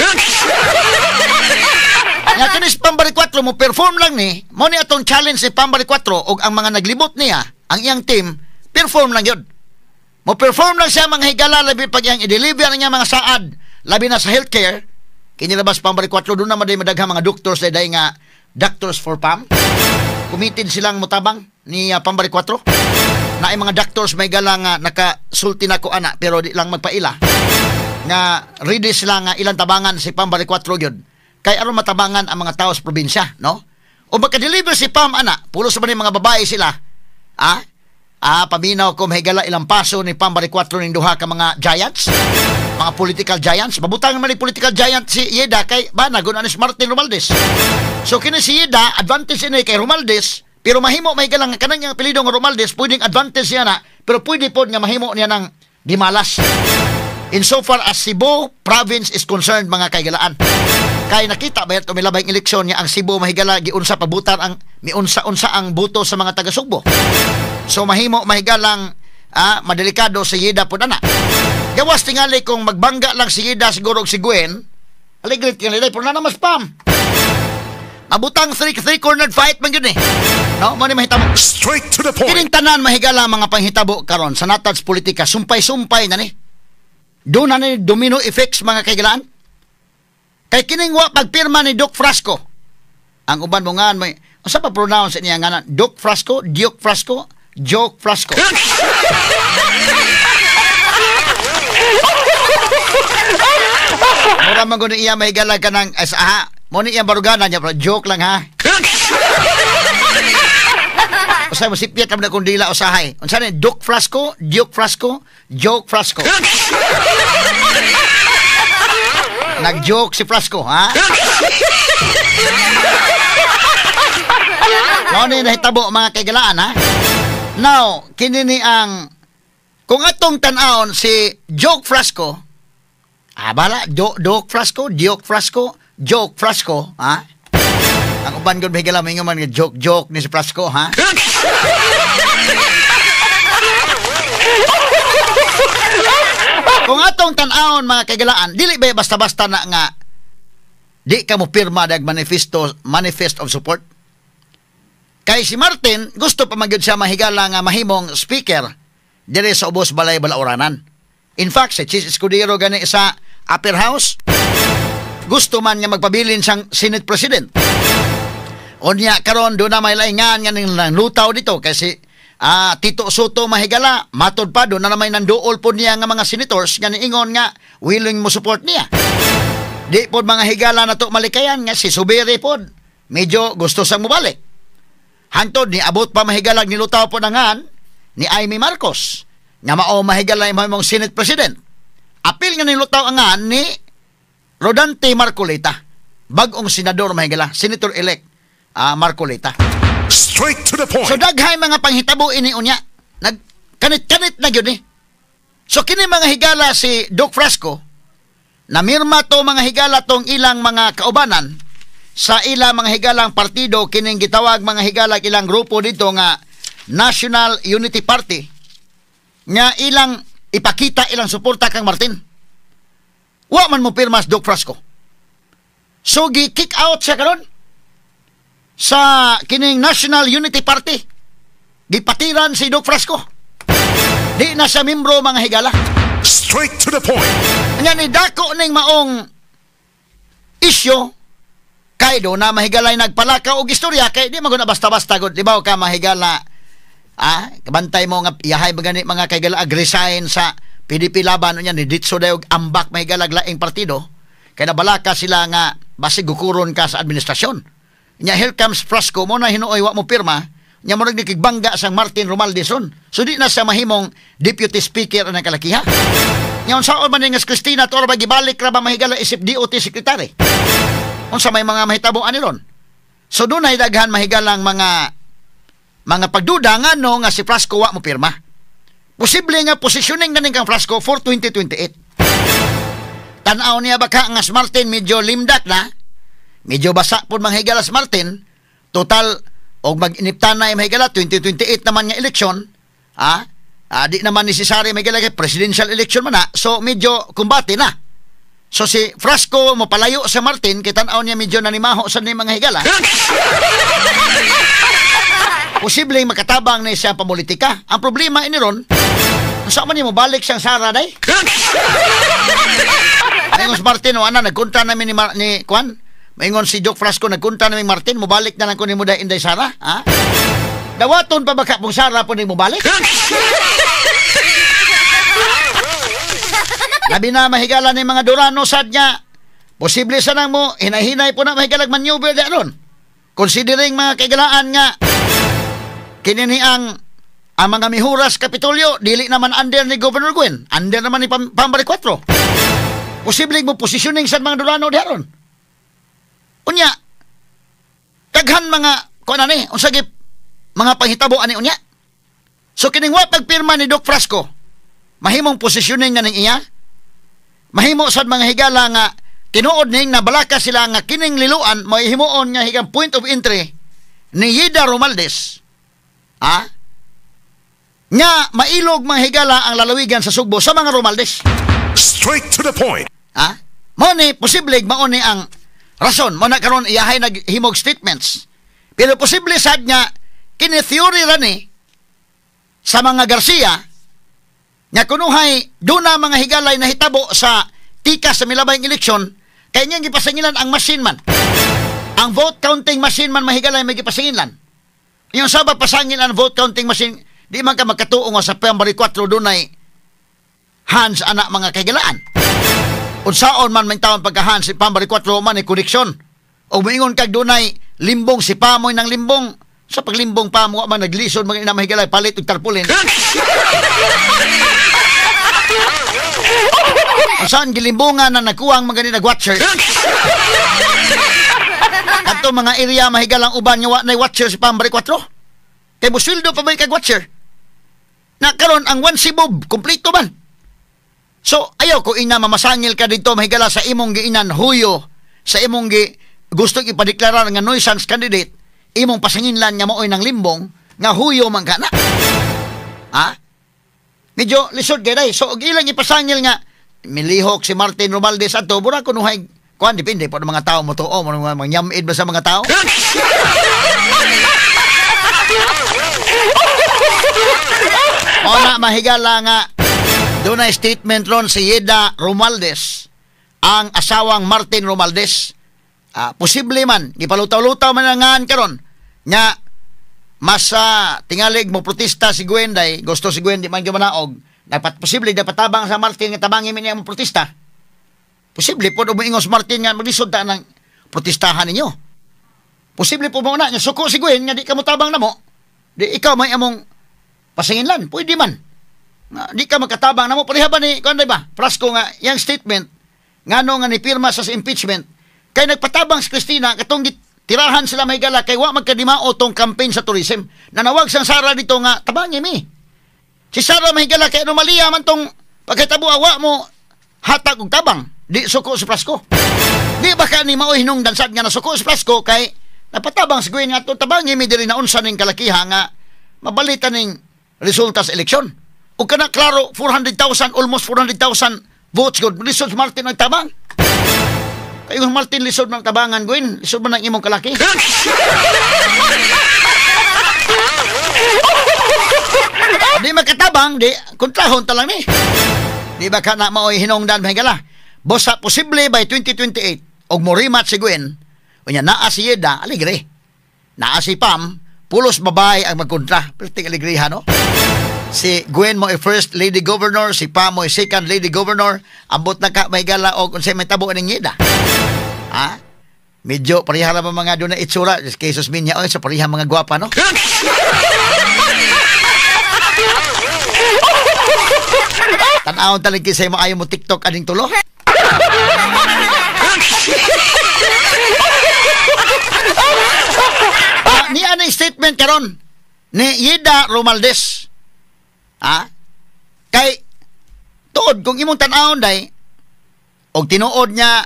Nga kini si Pam Baricuatro mo perform lang ni, mo ni atong challenge ni Pam Baricuatro og ang mga naglibot niya, ang iyang team, perform lang yun. Mo perform lang siya, mga higala, labi pag iyang i-deliver niya mga saad, labi na sa healthcare. Kini labas Pam Baricuatro doon naman day madaghang mga doctors day nga Doctors for Pam. Committed silang mutabang ni Pam Baricuatro. Na ay mga doctors may gala nga nakasulti na ko ana pero di lang magpaila. Nga ready sila nga ilang tabangan si Pam Baricuatro gyud. Kay aron matabangan ang mga tao sa probinsya, no? O magka-deliver si Pam ana, pulos man ni mga babae sila. Ah? Ah, paminaw ko, mahigala, ilang paso ni Pam Baricuatro ning duha ka mga giants, mga political giants. Mabutang naman ni political giant si Yeda kay ba na ni si Martin Romualdez. So kini si Yeda, advantage ini kay Romualdez, pero mahimo may galang kanang nga apelyido nga Romualdez, pwedeng advantage niya na, pero pwede pod nga mahimo niya ng gimalas. In so far as Cebu province is concerned, mga kaigalaan. Kay nakita ba ito milabay eleksyon niya ang Cebu, mahigala, giunsa pabutan ang miunsa-unsa ang boto sa mga taga Sugbo. So mahimo mahigalang madelikado si Yeda pod ana. Gawas tingali kung magbangga lang si Yeda siguro og si Gwen, aligrit tingali pero na naman spam. Mabutang three cornered fight man yun eh. No, mo ni mahitabo. Straight to the point. Kining tanan, mahigala, mga panghitabo karon sa natad sa politika, sumpay-sumpay na ni. Doon na ni domino effects, mga kaigalaan. Kay kining wa pagpirma ni Doc Frasco. Ang uban mo nga may unsa pa pronounce niya nga na Doc Frasco, Duke Frasco, Joke Frasco. Mura man gud iya mahigala ka ng as aha. Mo ni iyang barugana niya pero joke lang ha. Usahay mo sipyat kami na kung dila usahay. Unsa ni Duke Frasco, Duke Frasco, Joke Frasco. Nag-joke si Frasco, ha? Mao ni nahitabo, mga kaigalaan, ha? Now, kini ni ang kung atong tan-awon si Joke Frasco, bala, Duke Frasco, Duke Frasco, Joke Frasco, ha? Ang uban gud mahigala mingon man nga joke joke ni si Frasco, ha? Kung atong tan-awon, mga kaigalaan, dili ba basta-basta na nga di ka mo pirma dag manifesto, manifest of support? Kay si Martin, gusto pa magyud siya, mahigala, nga mahimong speaker dire sa ubos balay balauranan. In fact, si Chiz Escudero gani sa upper house, gusto man nga magpabilin siyang Senate President. Unya karon do na may laingan nga ning lutaw dito kasi Tito Sotto, mahigala, matod pa do na may nanduol po niya nga mga senators nga niingon nga willing mo support niya. Di pod, mga higala, na to malikayan nga si Zubiri pod medyo gusto sang mobalik. Hantod ni abot pa, mahigala, nilutaw po nangan ni Imee Marcos nga mao, mahigala, mong Senate President. Apil nga nilutaw angan ni Rodante Marcoleta, bag-ong senador, mahigala, senator elect Marcoleta. Straight to the point. So daghay mga panghitabo ini unya. Nag kanit-kanit na gyud ni. So kini, mga higala, si Doc Frasco namirma to, mga higala, tong ilang mga kaubanan sa ilang mga higalang partido kining gitawag, mga higala, ilang grupo dito nga National Unity Party nga ilang ipakita ilang suporta kang Martin. Wa man mo pirma si Doc Frasco. So gi-kick out siya karon sa kining National Unity Party. Gipatiran si Doc Frasco. Di na siya membro, mga higala. Straight to the point. Nya ni dako ning maong isyu kay do na mahigalay nagpalakaw og istorya kay di man gud na basta-basta gud, di ba ka, mahigala, kabantay mo nga yahay magani, mga kaigala, ag-resign sa PDP Laban, unya ni ditso dayo og ambak, mahigala, laing partido kay nabalaka sila nga basig gukuron ka sa administrasyon. Nya here comes Frasco mo na hinuoy wa mo pirma. Nya murag nikigbangga sang Martin Romualdez ron. So di na siya mahimong deputy speaker ng kalakiha. Nya unsaon man ni nga si Cristina to ba gibalik ra ba, mahigala, isip DOT secretary? Unsa may mga mahitabo ani ron? So dunay daghan, mahigalang mga pagduda nga no nga si Frasco wa mo pirma. Posible nga positioning na ning kang Frasco for 2028. Tanaw niya baka nga si Martin medyo limdak na, medyo basa po, mga higala, si Martin. Total, og mag-iniptanay, mahigala, 2028 naman nga eleksyon, di naman necessary, mahigala, kay presidential election man na, so medyo kumbate na. So si Frasco mo palayo sa Martin kay tan-aw niya medyo nanimaho sa ni, mga higala. Posible makatabang na siya pamulitika. Ang problema ini ron, sa man mo balik siyang Sara day? Ingon si Martin, o ana, nagkontra namin ni Kwan. Maingon si Joke Frasco, nagkontra namin Martin, mobalik na lang ko ni mo Inday Sara. Ha? Dawaton pa baka pong Sara po ni mobalik? Labi na, mahigala ni mga Durano sad niya. Posible sa nang mo, hinay-hinay po na, mahigalag, maneuver da ron. Considering, mga kaigalaan, nga kinini ang mga mihuras Kapitolyo, dili naman under ni Governor Gwen, under naman ni Pambari 4. Posible mo positioning sa mga Durano di ron. Unya, daghan mga kuan ani, unsa gip mga panghitabo ani unya. So kining wa pagpirma ni Doc Frasco, mahimong positioning na ning iya. Mahimo sad, mga higala, nga tinuod ning nabalaka sila nga kining Liloan mahimuon nga higang point of entry ni Yida Romualdez. Ah? Nga mailog, mga higala, ang lalawigan sa Sugbo sa mga Romualdez. Straight to the point. Ha? Mao ni posible mao ni ang rason mo na karon iyahay naghimog statements. Pero posible sad nga kini theory ra ni sa mga Garcia nga kunuhay duna, mga higalay, nahitabo sa tika sa milabayng eleksyon kay niyang gipasangilan ang machine man. Ang vote counting machine man, mahigalay, may gipasangilan. Yung saba pasangil ang vote counting machine, di man ka magkatuo nga sa Pembari 4 dunay hands ana, mga kahigalaan. Unsaon man may taon pagka hands si Pambari 4 man ni koneksyon. O moingon kag dunay limbong si Pamoy ng limbong sa paglimbong pa mo man naglisod mga ina, mahigalay, palit og tarpaulin. Saan gilimbungan na nagkuwang mga ni nag-watcher? Kadto mga area, mahigalang, uban nga wa nay watcher si Pambari 4. Kay busweldo pa ba kag watcher? Na karon ang One Sibob kompleto man. So ayaw ko ina mamasangil ka dito, mahigala, sa imong giinan huyo, sa imong gi gusto ipadeklarar nga nuisance candidate, imong pasanginlan nga maoy ng limbong nga huyo man ka na. Ha? Medyo lisod kay day. So og ilang ipasangil nga milihok si Martin Romualdez ato, mura kunuhay kuan, depende po ng mga tao mo tuo, mo mga mangyamid ba sa mga tao. O na, mahigala, nga doon na statement ron si Yeda Romualdez, ang asawang Martin Romualdez. Posible man, gipalutaw-lutaw man ang ngaan karon nga mas tingalig mo protesta si Gwen day, gusto si Gwen di man gimanaog, dapat posible dapat tabang sa Martin nga tabangin mi niya mo protesta. Posible po umuingos Martin nga maglisod ta ng protestahan ninyo. Posible po mo na nga suko si Gwen nga di ka mo tabang namo. Di ikaw may among pasinginlan, pwede man. Nga, di ka makatabang namo pareha ba ni kuan ba? Frasco nga yang statement ngano nga nipirma sa impeachment kay nagpatabang si Cristina katong tirahan sila, may gala, kay wa magkadimao tong campaign sa tourism. Nanawag sang Sara dito nga tabangi mi. Si Sara, mahigala, kay anomalya man tong pagkatabo wa mo hatag og tabang. Di suko si Frasco. Di ba ka ni maoy hinungdan sad nga nasuko si Frasco kay napatabang si Gwen nga to tabangi mi diri na unsa ning kalakiha nga mabalita ning resulta sa eleksyon. Ug kana klaro 400,000, almost 400,000 votes gud. Lisod si Martin ang tabang. Kayo Martin, lisod man tabangan Gwen, lisod man ang imong kalaki. Di makatabang, di kontrahon ta lang ni. Di ba ka na maoy hinungdan, mahigala? Bosa posible by 2028 og morimat si Gwen, unya naa si Yeda, aligre. Naa si Pam, pulos babae ang magkontra. Pero ting aligriha, no? Si Gwen mo first lady governor, si Pam mo second lady governor. Ambot na ka, mahigala, og unsay may tabo ning Yeda. Ha? Medyo pareha ra ba mga doon na itsura kay Susminya oy, sa pareha mga gwapa, no? Tan-awon talig kisay mo ayaw mo TikTok aning tulo. Ni ano statement karon ni Yida Romualdez. Ha? Kay tuod kung imong tan-awon day og tinuod niya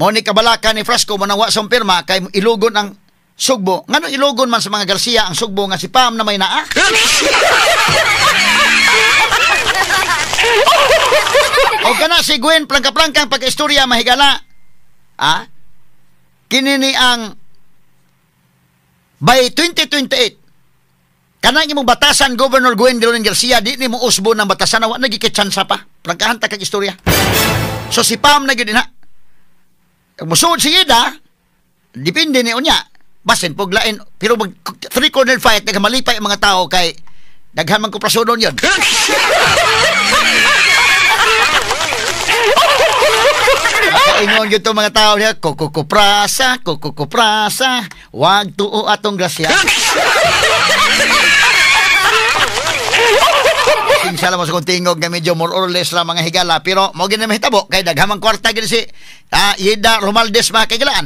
mo ni kabalaka ni Frasco mo nang wa sa pirma kay ilugon ang Sugbo. Ngano ilugon man sa mga Garcia ang Sugbo nga si Pam na may naa? O kana si Gwen plangka-plangkang pagka-istorya mahigala. Ha? Kini ni ang by 2028 kanang imong batasan Governor Gwen Drilon Garcia di nimo usbo ng batasan, wa nagikitsansa pa. Plangkahan ta kag istorya. So si Pam na gyud na. Musuod si Yida, depende ni unya. Basin puglain, pero mag three corner fight nagmalipay ang mga tao kay daghan man ko prasudon yun. Ingon gyud to mga tao niya, kukukuprasa, kukukuprasa, wag tuo atong grasya. Sinsya lang mo sa kong tingog nga medyo more or less lang mga higala, pero mo gina mahitabo kay daghan man kwarta gid si Yida Romualdez mga kahigalaan.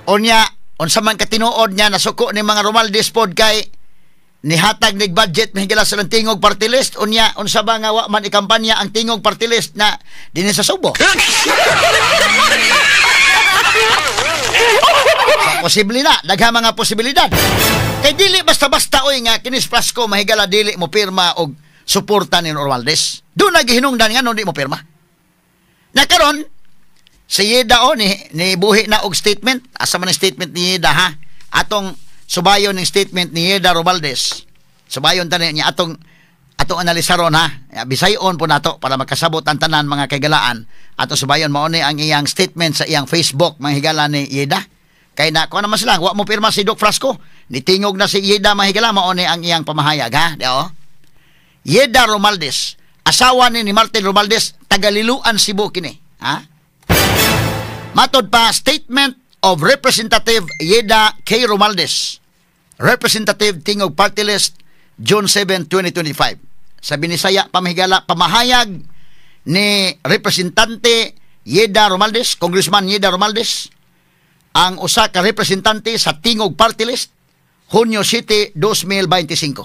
Unya, unsa man katinuod niya nasuko ni mga Romualdez pod kay nihatag nig budget mahigala sa Tingog Party List. Unya, unsa ba nga wa man ikampanya ang Tingog Party List na dinhi sa Subo? Posible na, daghan mga posibilidad. Kay dili basta-basta oy nga kinis Frasco mahigala dili mo pirma og suporta ni Romualdez. Doon nagihinungdan nga no di mo pirma. Na karon si Yida o ni buhi na og statement. Asa man ang statement ni Yida ha? Atong subayon ng statement ni Yida Romualdez. Subayon tanin niya atong analisaron ha. Bisayon po nato para makasabot ang tanan mga kaigalaan. Ato subayon mao ni ang iyang statement sa iyang Facebook mga higala ni Yida. Kay na kuan naman sila, wa mo pirma si Doc Frasco. Nitingog na si Yida mahigala mao ni ang iyang pamahayag ha. Di o. Yida Romualdez, asawa ni Martin Romualdez, taga Liloan, Cebu kini ha. Matod pa, statement of Representative Yida K. Romualdez, Representative Tingog Party List, June 7, 2025. Sa Binisaya, pamahigala, pamahayag ni Representante Yida Romualdez, Congressman Yida Romualdez, ang usa ka representante sa Tingog Party List, Junio City, 2025.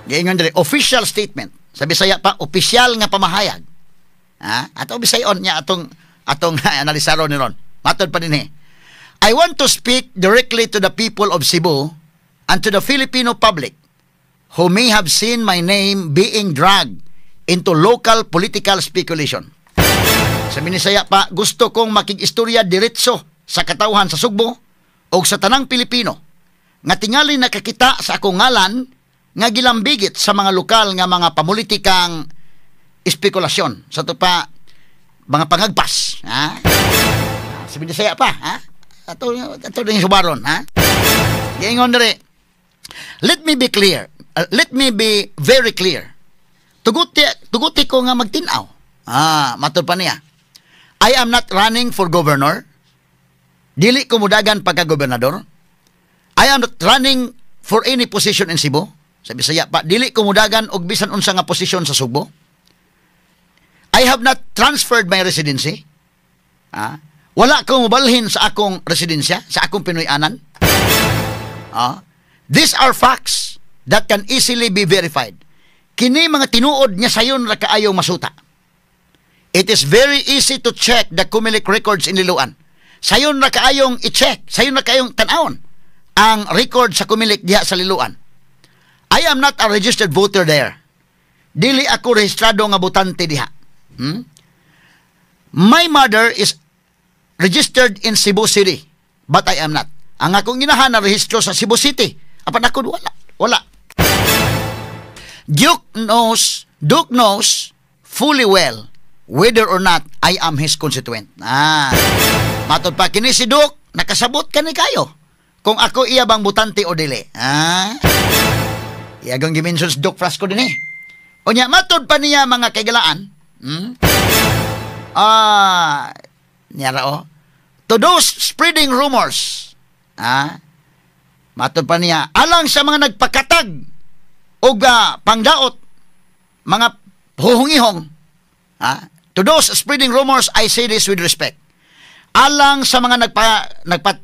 Giingon diri, official statement. Sa Bisaya pa, opisyal nga pamahayag. Ha? Ato Bisayon niya atong analisaro ni ron. Matod pa din eh. I want to speak directly to the people of Cebu and to the Filipino public who may have seen my name being dragged into local political speculation. Sa Binisaya pa, gusto kong makig-istorya diretso sa katawhan sa Sugbo o sa tanang Pilipino nga tingali nakakita sa akong ngalan nga gilambigit sa mga lokal nga mga pamulitikang espekulasyon. Sa to pa, mga pangagpas. Ha? Sa Binisaya pa, ha? Ato din subaron, ha? Giingon diri, let me be clear. Let me be very clear. Tuguti ko nga magtinaw. Ah, matod pa niya. I am not running for governor. Dili ko mudagan pagka-gobernador. I am not running for any position in Cebu. Sa Bisaya pa, dili ko mudagan og bisan unsa nga posisyon sa Sugbo. I have not transferred my residency. Ah, wala ko mobalhin sa akong residensya, sa akong Pinoy-anan. Ah, these are facts that can easily be verified. Kini mga tinuod niya sayon ra kaayo masuta. It is very easy to check the Comelec records in Liloan. Sayon ra kaayong i-check, sayon ra kaayong tan-awon ang record sa Comelec diha sa Liloan. I am not a registered voter there. Dili ako rehistrado nga botante diha. Hmm? My mother is registered in Cebu City, but I am not. Ang akong inahan na rehistro sa Cebu City. Apan ako wala. Wala. Duke knows fully well whether or not I am his constituent. Ah. Matod pa kini si Duke, nakasabot kani kayo kung ako iya bang botante o dili. Ah. Iyagang gimension si Duke Frasco din eh. Unya matod pa niya mga kaigalaan. Hmm? Ah, niyara o. To those spreading rumors, matod pa niya, alang sa mga nagpakatag og pangdaot, mga huhungihong, to those spreading rumors, I say this with respect. Alang sa mga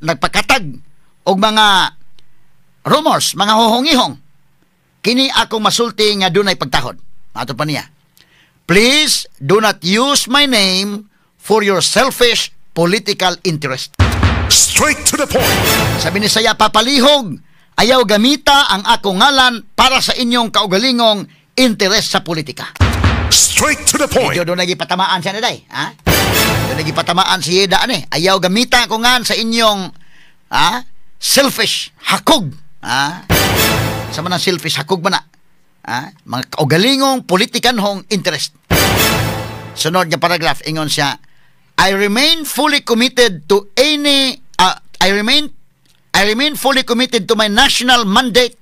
nagpakatag og mga rumors, mga huhungihong, kini akong masulti nga dunay pagtahod. Matod pa niya, please do not use my name for your selfish political interest. Straight to the point. Sa Binisaya, papalihog, ayaw gamita ang akong ngalan para sa inyong kaugalingong interes sa politika. Straight to the point. Medyo doon nagipatamaan siya na day. Ha? Doon nagipatamaan si Yeda ani. Ayaw gamita ko ngan sa inyong selfish hakog. Ha? Sa man ang selfish hakog ba na? Ha? Mga kaugalingong politikanhong interest. Sunod nga paragraph, ingon siya, I remain fully committed to my national mandate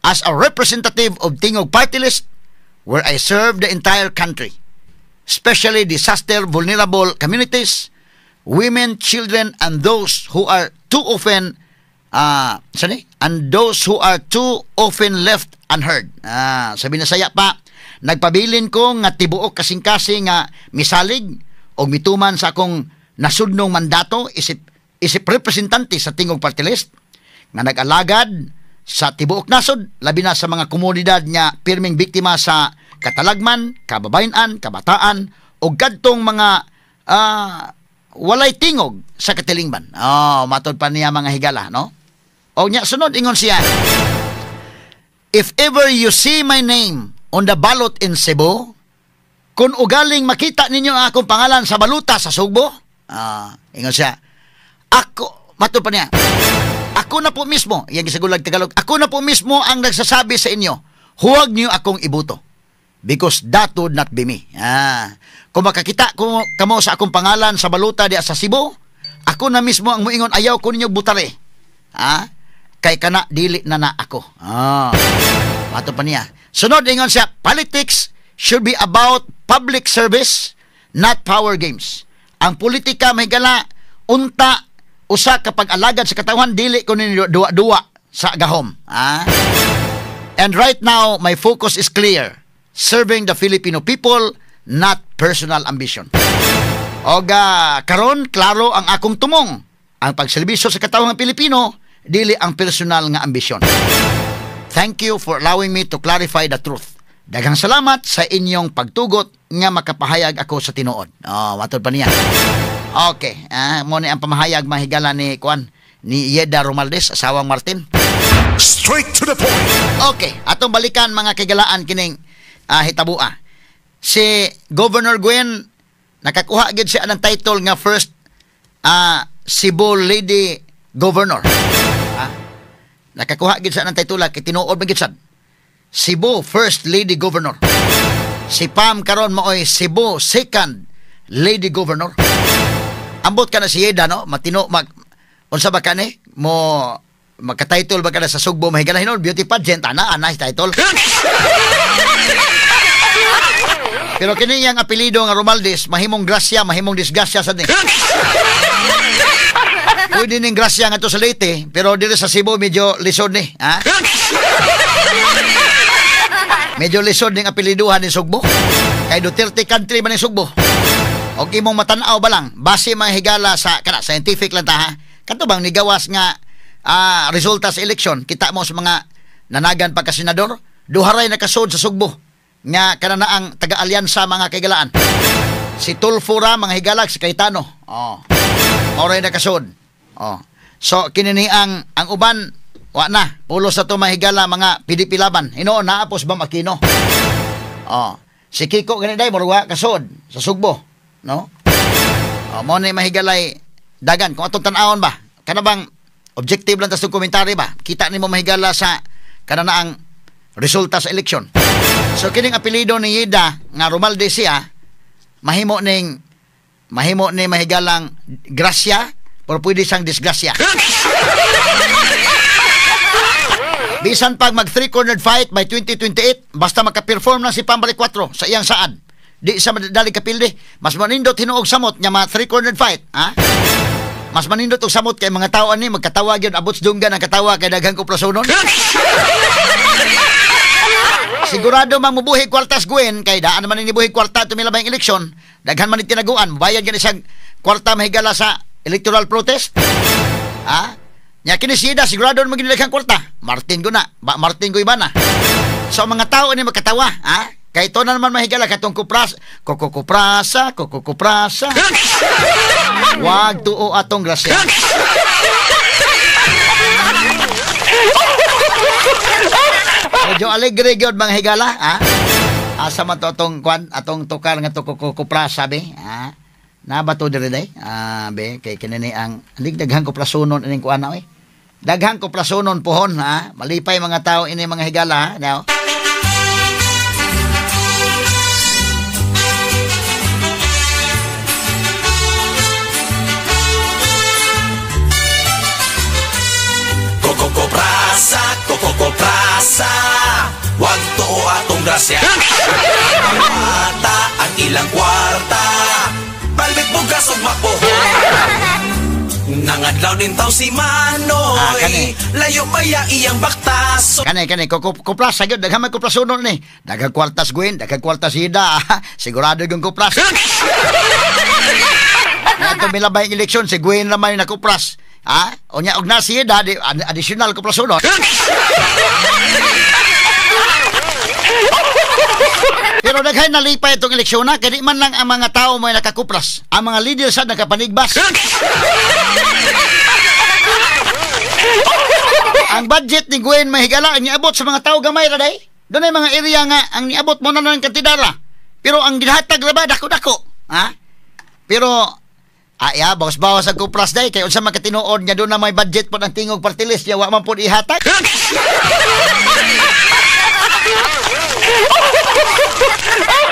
as a representative of Tingog Party List where I serve the entire country, especially disaster vulnerable communities, women, children, and those who are too often sani? And those who are too often left unheard. Sa Binasaya pa, nagpabilin ko nga tibuok kasing-kasing nga misalig o mituman sa akong nasudnong mandato isip isip representante sa Tingog Party List nga nag-alagad sa tibuok nasod, labi na sa mga komunidad nga pirming biktima sa katalagman, kababayen-an, kabataan o kadtong mga walay tingog sa katilingban. Oh, matod pa niya, mga higala, no? O nya sunod ingon siya, if ever you see my name on the ballot in Cebu, kung ugaling makita ninyo ang akong pangalan sa baluta sa Sugbo, ingon siya, ako, matod pa niya, ako na po mismo, iyang gisagulag Tagalog, ako na po mismo ang nagsasabi sa inyo, huwag niyo akong iboto. Because that would not be me. Kung makakita ko kamo sa akong pangalan sa baluta diya sa Cebu, ako na mismo ang muingon, ayaw ko ninyo botare. Kay kana dili na na ako. Mato pa niya. Sunod ingon siya, politics should be about public service, not power games. Ang politika, may gala unta usa ka pag-alagad sa katawhan, dili ko ninyo duwa-duwa sa gahom. And right now, my focus is clear. Serving the Filipino people, not personal ambition. Oga, karon klaro ang akong tumong. Ang pagserbisyo sa katawhang Pilipino, dili ang personal nga ambisyon. Thank you for allowing me to clarify the truth. Daghang salamat sa inyong pagtugot nga makapahayag ako sa tinuod. Oh, matod pa niya. Okay, mo ni ang pamahayag, mahigala, ni kuan ni Yeda Romualdez, asawang Martin. Straight to the point. Okay, atong balikan, mga kahigalaan, kining hitabua. Si Governor Gwen nakakuha gid siya ng title nga first Cebu Lady Governor. Nakakuha gid siya ng title kay tinuod man gid sad. Cebu First Lady Governor. Si Pam karon maoy Cebu Second Lady Governor. Ambot ka na si Yeda, no? Matino mag unsa ba kani? Mo magka-title ba ka na sa Sugbo, mahigala, hinon beauty pageant ana ana title. Pero kini iyang apelyido nga Romualdez, mahimong grasya, mahimong disgrasya sa ni. Pwede ning grasya nga to sa Leyte, pero dito sa Cebu medyo lisod ni, ha? Medyo lisod ning apelyiduhan ni Sugbo. Kay Duterte country man ni Sugbo. Og imong matan-aw ba lang, base, mga higala, sa kana scientific lang ta, ha. Kato bang nigawas nga resulta sa eleksyon, kita mo sa mga nanagan pagka senador, duha ray nakasud sa Sugbo nga kana na ang taga-alyansa, mga kahigalaan. Si Tulfo ra, mga higala, si Cayetano. Oh. Mao ray nakasud. Oh. So kini ni ang uban wa na. Pulos sa to, mahigala, mga PDP Laban. Hinuon naa po si Bam Aquino. Oh. Si Kiko gani day murag wa kasud sa Sugbo, no? Oh, mo ni mahigalay dagan kung atong tan-awon ba. Kana bang objective lang ta sa komentary ba? Kita nimo, mahigala, sa kana na ang resulta sa eleksyon. So kining apelyido ni Yeda nga Romualdez siya, mahimo ni mahigalang grasya pero pwede siyang disgrasya. Bisan pag mag three-cornered fight by 2028, basta maka-perform na si Pam Baricuatro sa iyang saad. Di sa madali kapildi. Mas manindot hinuog samot nga ma three-cornered fight. Ha? Mas manindot og samot kay mga tao ani magkatawa gyud abot sa dunggan ang katawa kay daghang kuprasunon. Sigurado mang mubuhi kwartas Gwen kay daan naman ni buhi kwarta tumila ba yung eleksyon. Daghan man ni tinaguan, bayad gani siyang kwarta mahigala sa electoral protest. Ha? Nya kini siya sigurado man gini daghang kwarta. Martin ko na, ba Martin ko iba na. So mga tao ni magkatawa, ha? Kay ito na naman mahigala katong kupras, kukukuprasa, kukukuprasa. Wag tuo atong grasya. Medyo alegre gyud mga higala, ha? Asa man to atong kwan, atong tukar nga to kukuprasa be, ha? Na ba to diri day? Ah, be kay kini ang daghang kuprasunon ining kuan na oy. Daghang kuprasunon pohon, ha? Malipay mga tao ini mga higala, ha? Now. Kokoprasa, kokoprasa, wag tuo atong grasya. Mata ang ilang kwarta, balbit bugas og mapuhon. Nangadlaw din taw si Manoy, layo paya iyang baktaso. Kani, kani, kuprasa gyud, daghang may kuprasunon ni. Daghang kwartas Gwen, daghang kwartas Ida. Sigurado yung kupras. Ato milabay ang eleksyon, si Gwen naman yung nakupras. Ha? O niya, og nasi Ida, additional kuprasunon. Pero daghan nalipay itong eleksyon na, kaya di man lang ang mga tao may nakakupras. Ang mga leader sa nakapanigbas. Ang budget ni Gwen mahigala, ang niabot sa mga tao gamay ra day. Doon ay mga area nga, ang niabot mo na ng kantidara. Pero ang ginhatag ra ba, dako-dako. Ha? Pero, ay, bawas-bawas ang kupras day. Kaya unsa makatinuod nga doon na may budget po ng tingog party list, yawa man po ihatag.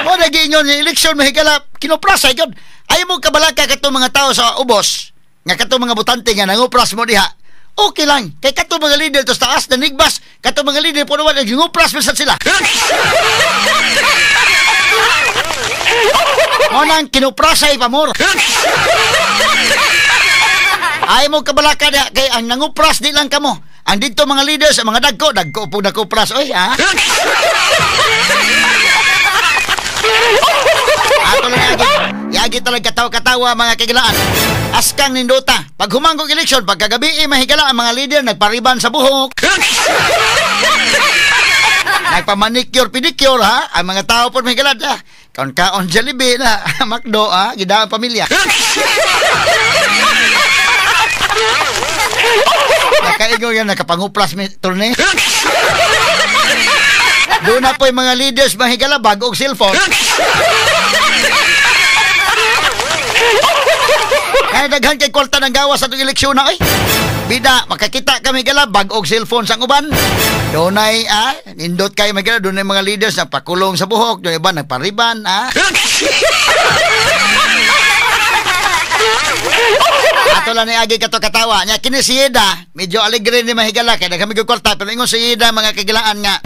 Mo naging yun, yung eleksyon mahigala, kinuprasa yun. Ayaw mo kabalaka katong mga tao sa ubos, nga katong mga botante nga nangupras mo diha. Okay lang, kay katong mga leader to sa taas, nanigbas, katong mga leader po naman, nangupras minsan sila. Mo nang kinuprasa ipamor. Ayaw mo kabalaka diha, kay ang nangupras di lang kamo. Ang dito mga leaders, ang mga dagko, dagko po nakupras. Oy, ha? Ato lang yagi. Yagi talaga katawa-katawa mga kagilaan. Askang nindota. Pag humanggong eleksyon, pagkagabi, mahigala ang mga leader nagpariban sa buhok. Nagpamanicure, pedicure, ha? Ang mga tao po mahigala, ha? Kaon-kaon Jollibee na, McDo, ha? Gida ang pamilya. Nakaingon yan, nakapanguplas mi turne. Doon na po yung mga leaders mahigala bago og cellphone. Kaya daghan kay kwarta ng gawas sa itong eleksyon na, ay. Bida, makakita kami gala bago og cellphone sa uban. Doon ay, nindot kayo mahigala, doon ay mga leaders na pakulong sa buhok, doon iba nagpariban, ah. Ato lang ni Agi kato katawa nya kini si Ida medyo alegre ni mahigala kay daghan mig kwarta pero ingon si Ida mga kagilaan nga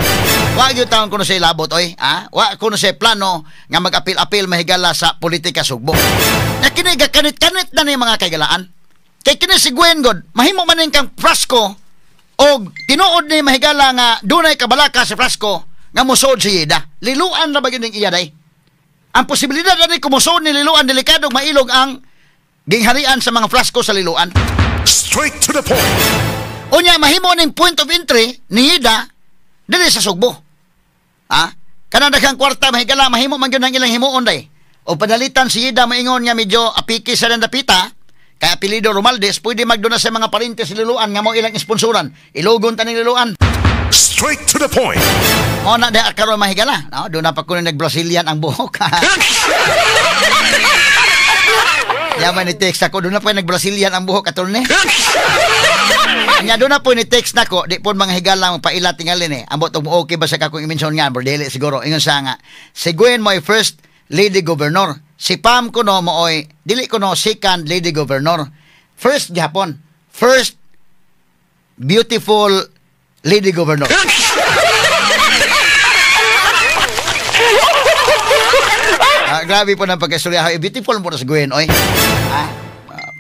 wa gyud taon kuno siya labot oy, ha? Wa kuno siya plano nga mag-apil-apil mahigala sa politika Sugbo. Nya kini gakanit-kanit na ni mga kagilaan. Kay kini si Gwen god mahimo man ning kang Frasco og tinuod ni mahigala nga dunay kabalaka si Frasco nga mosod si Ida. Liluan ra ba gyud ning iya day? Ang posibilidad ani kumusod ni liluan delikado mailog ang gingharian sa mga Frasco sa liluan. Straight to the point. Unya mahimo ning point of entry ni Ida dili sa Sugbo. Ha? Kanang daghang kwarta mahigala mahimo man gyud ang ilang himuon day. O padalitan si Ida maingon nga medyo apiki sa dapita kay apelyido Romaldes pwede magduna sa mga parente sa liluan nga mo ilang sponsoran. Ilugon ta ning liluan. Straight to the point. Mo na diha karon mahigala, no? Doon na pa kuno nag-Brazilian ang buhok. Yaman ni text ako, doon na po nag-Brazilian ang buhok, attorney. Nya doon na po ni text nako, di po mga higala paila tingalin eh. Ambot og okay ba sa kakong i-mention nga, bordele siguro. Ingon sa nga, si Gwen mo first lady governor. Si Pam kuno mooy, dili kuno second lady governor. First gihapon, first beautiful lady governor. Grabe po ng pagkaistorya. Beautiful mo na si Gwen, oy.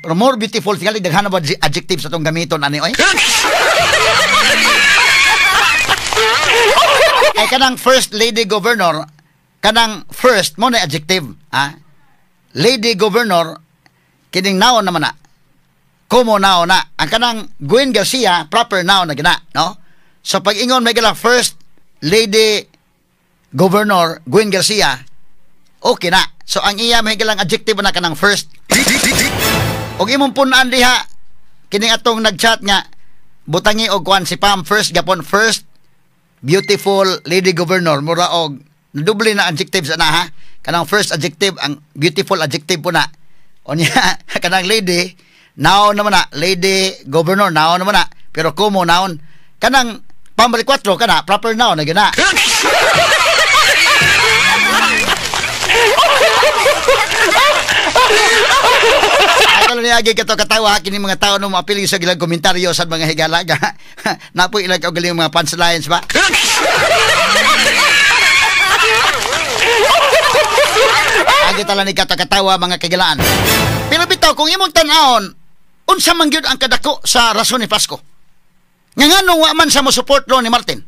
Pero more beautiful tingali daghan ba adjectives atong gamiton ani oy. Ay kanang first lady governor, kanang first mo na adjective, ha? Lady governor kining noun naman na. Como noun na. Ang kanang Gwen Garcia proper noun na gina, no? So pag ingon may gala first lady governor Gwen Garcia, okay na. So ang iya may galang adjective na kanang first. Og imong punan diha kining atong nagchat nga butangi og kuan si Pam first gapon first beautiful lady governor, mura og doble na adjectives ana ha. Kanang first adjective ang beautiful adjective po na. Unya kanang lady noun naman na, lady governor noun naman na, pero como noun kanang Pam Baricuatro kana proper noun na gina. Ako lang niagi kato katawa kini mga tao no maapil sa ilang komentaryo sa mga higala. Napoy ilang kaugaling mga punchlines ba? Agi tala ni kato katawa mga kagilaan. Pero bitaw kung imong tan-awon, unsa man gyud ang kadako sa rason ni Frasco? Nga nganong wa man sa mo support ro ni Martin?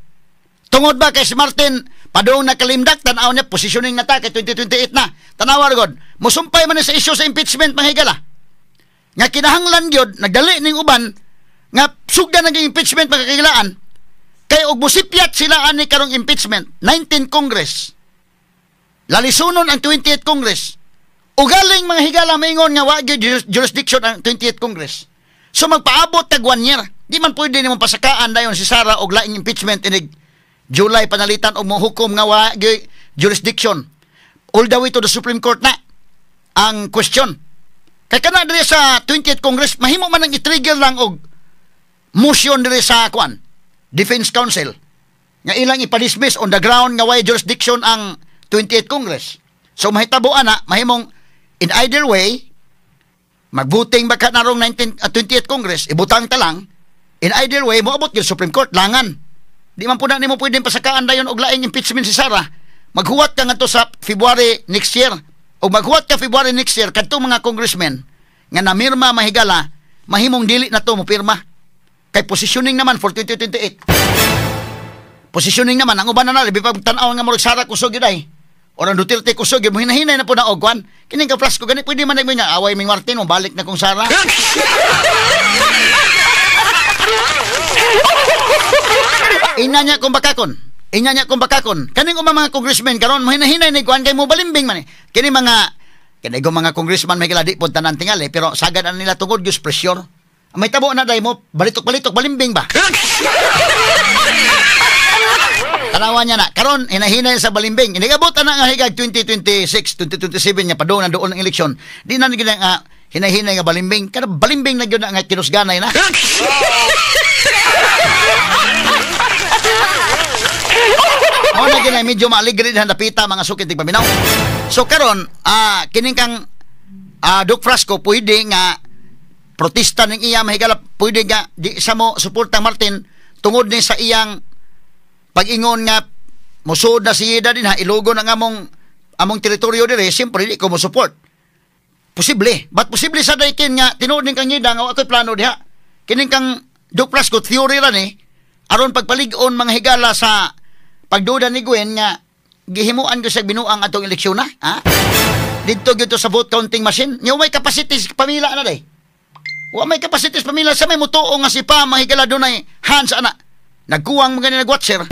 Tungod ba kay si Martin padung nakalimdak, tan-aw niya positioning na ta kay 2028 na. Tanawa gud, musumpay man sa issue sa impeachment mga higala. Nga kinahanglan gyud nagdali ning uban nga sugdan ang impeachment mga kagilaan. Kay og musipyat sila ani karong impeachment 19 Congress. Lalisunon ang 28 Congress. Ugaling mga higala maingon nga wa gyud jurisdiction ang 28 Congress. So magpaabot tag 1 year. Di man pwede nimong pasakaan dayon si Sara og laing impeachment inig July panalitan og mohukom nga wa jurisdiction. All the way to the Supreme Court na ang question. Kay kana diri sa 20th Congress mahimo man ang i-trigger lang og motion diri sa kuan Defense Council nga ilang ipa-dismiss on the ground nga way jurisdiction ang 20th Congress. So mahitabo ana, mahimong in either way magbuting ba ka narong 20th Congress, ibutang ta lang, in either way moabot gyud Supreme Court langan. Di man po na nimo pwedeng pasakaan dayon og laing impeachment si Sara. Maghuwat ka ngadto sa February next year. O maghuwat ka February next year kadto mga congressmen nga namirma mahigala, mahimong dili na to mo pirma. Kay positioning naman for 2028. Positioning naman ang uban na labi pag tan-aw nga murag Sara kusog gyud ay. Or ang Duterte kusog gyud, mohinahinay na po na og kwan. Kining ka Frasco gani pwede man nagmo away ming Martin mo balik na kung Sara. Ina niya kung bakakon. Ina niya kung bakakon. Kaning uma mga congressmen karon mahinahinay ni kuan kay mo balimbing man eh. Kini mga kini go mga congressman may kiladi pod tanan tingali pero sagad ana nila tungod gyud pressure. May tabo na day mo balitok-balitok balimbing ba. Tanawa niya na karon hinahinay sa balimbing. Inigabot ana nga higag 2026, 2027 nga padung na doon ang eleksyon. Di na gid nga hinahinay nga balimbing. Kada balimbing na gyud na nga kinusganay na. Mao na gina medyo maaligre dihan dapita mga sukit tigpaminaw. So karon kining kang Doc Frasco pwede nga protesta ning iya mahigala, pwede nga di sa mo suporta Martin tungod ni sa iyang pag-ingon nga mosuod na si Yeda din ha, ilugo na nga among teritoryo dire, siyempre di ko mo support. Posible, but posible sa daykin nga tinuod ning kang Yeda nga ako'y plano diha. Kining kang Doc Frasco theory ra ni aron pagpalig-on mga higala sa pagduda ni Gwen nga gihimuan ko sa binuang atong eleksyon na, ha? Didto gyud sa vote counting machine. Nya may capacity pamila na day. Wa may capacity pamila sa may mutuo nga si Pam mga higala dunay hands ana. Nagkuwang mga ni nagwatcher.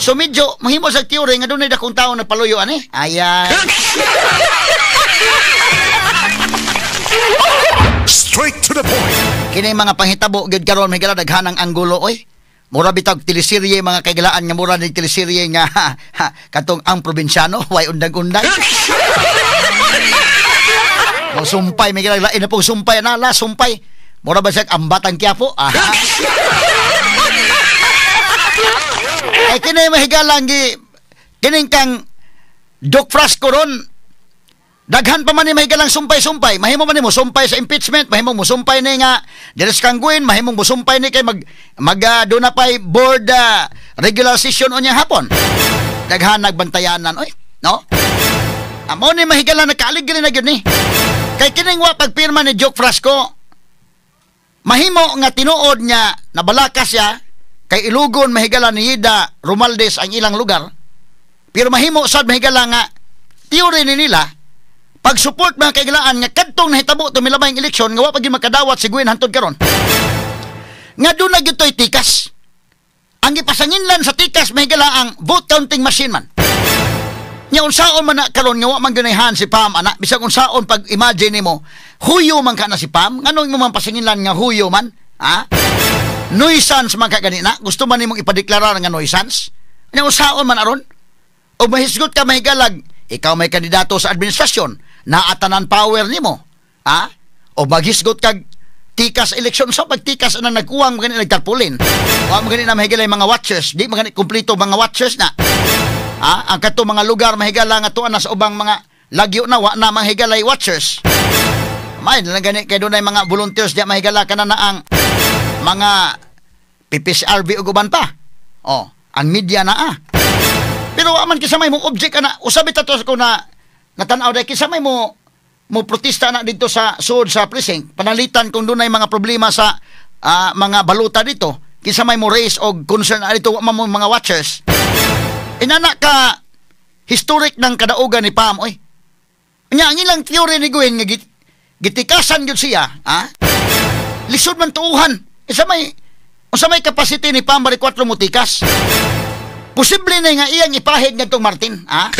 So medyo mahimo sa theory nga dunay dakong tawo nagpaluyo ani. Ayan. Straight to the point. Kini mga panghitabo gyud karon mga higala daghanang anggulo oy. Mura bitag teleserye mga kaigalaan nga mura ni teleserye nga katong ang probinsyano way undang-undang. Mo sumpay may lain na pong sumpay na la sumpay. Mura ba siya ang Batang Quiapo? Aha. Ay kini mahigalang gi kining kang Doc Frasco ron daghan pa man ni mahigalang sumpay-sumpay. Mahimo man nimo sumpay sa impeachment, mahimo mo sumpay ni nga diri sa kang Gwen, mahimong mo sumpay ni kay mag doon na pay board regular session unya hapon. Daghan nagbantayanan oy, no? Amo ni mahigala nagkaaligre na gyud ni. Kay kining wa pagpirma ni Duke Frasco, mahimo nga tinuod niya nabalaka siya kay ilugon mahigala ni Yida Romualdez ang ilang lugar. Pero mahimo sad mahigala nga theory ni nila pag-support mga kaigalaan nga kadtong nahitabo tumilabayng eleksyon nga wa pa gyud makadawat si Gwen hantod karon. Nga doon na gyud to'y tikas. Ang gipasanginlan sa tikas mahigala ang vote counting machine man. Nya unsaon man na karon nga wa man ginayhan si Pam ana, bisag unsaon pag imagine nimo huyo man ka na si Pam, nganong imo man pasanginlan nga huyo man, ha? Nuisance man ka gani na, gusto man nimong ipadeklarar nga nuisance? Nya unsaon man aron? O mahisgot ka mahigalag, ikaw may kandidato sa administrasyon, naatanan power nimo, ha? O maghisgot kag tikas eleksyon, sa pagtikas na nagkuwang magani nagtarpulin. Wa man gani na mahigalay mga watchers, di man gani kumpleto mga watchers na. Ha? Ang kato mga lugar mahigala nga tuan na sa ubang mga lagyo na wa na mahigalay watchers. May lang gani kay dunay mga volunteers diya mahigala kana na ang mga PPCRV ug uban pa. Oh, ang media na ah. Pero wa man kinsa may mo object ana, usabi ta to ko na natan-aw dai kinsa may mo mo protesta na dito sa sud sa precinct. Panalitan kung dunay mga problema sa mga baluta dito, kinsa may mo raise og concern na dito wa man mo mga watchers. Inana ka historic ng kadaugan ni Pam oy. Nya ang ilang theory ni Gwen nga gitikasan gyud siya, ha? Lisod man tuuhan. Isa may unsa may capacity ni Pam Baricuatro mo tikas? Posible na nga iyang ipahid ngadtong Martin, ha?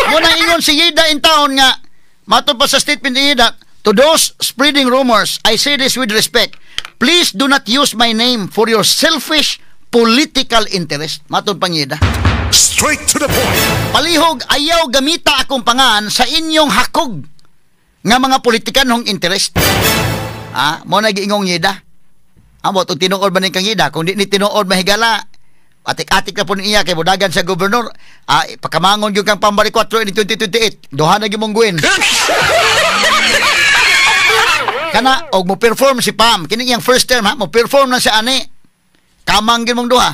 Muna ingon si Yida in town nga matod pa sa statement ni Yida, to those spreading rumors, I say this with respect. Please do not use my name for your selfish political interest. Matod pang Yida. Straight to the point. Palihog, ayaw gamita akong pangan sa inyong hakog nga mga politikanhong interest. Ah, mo na giingong Yida. Amo to tinuod ba ning kang Yida? Kung di ni tinuod mahigala, atik-atik na po niya kay budagan sa gobernador. Ah, pakamangon gyud kang Pambari 4 in 2028. Duha na gyud mong Gwen. Kana og mo perform si Pam kini iyang first term ha, mo perform na siya ani. Kamang gyud mong duha.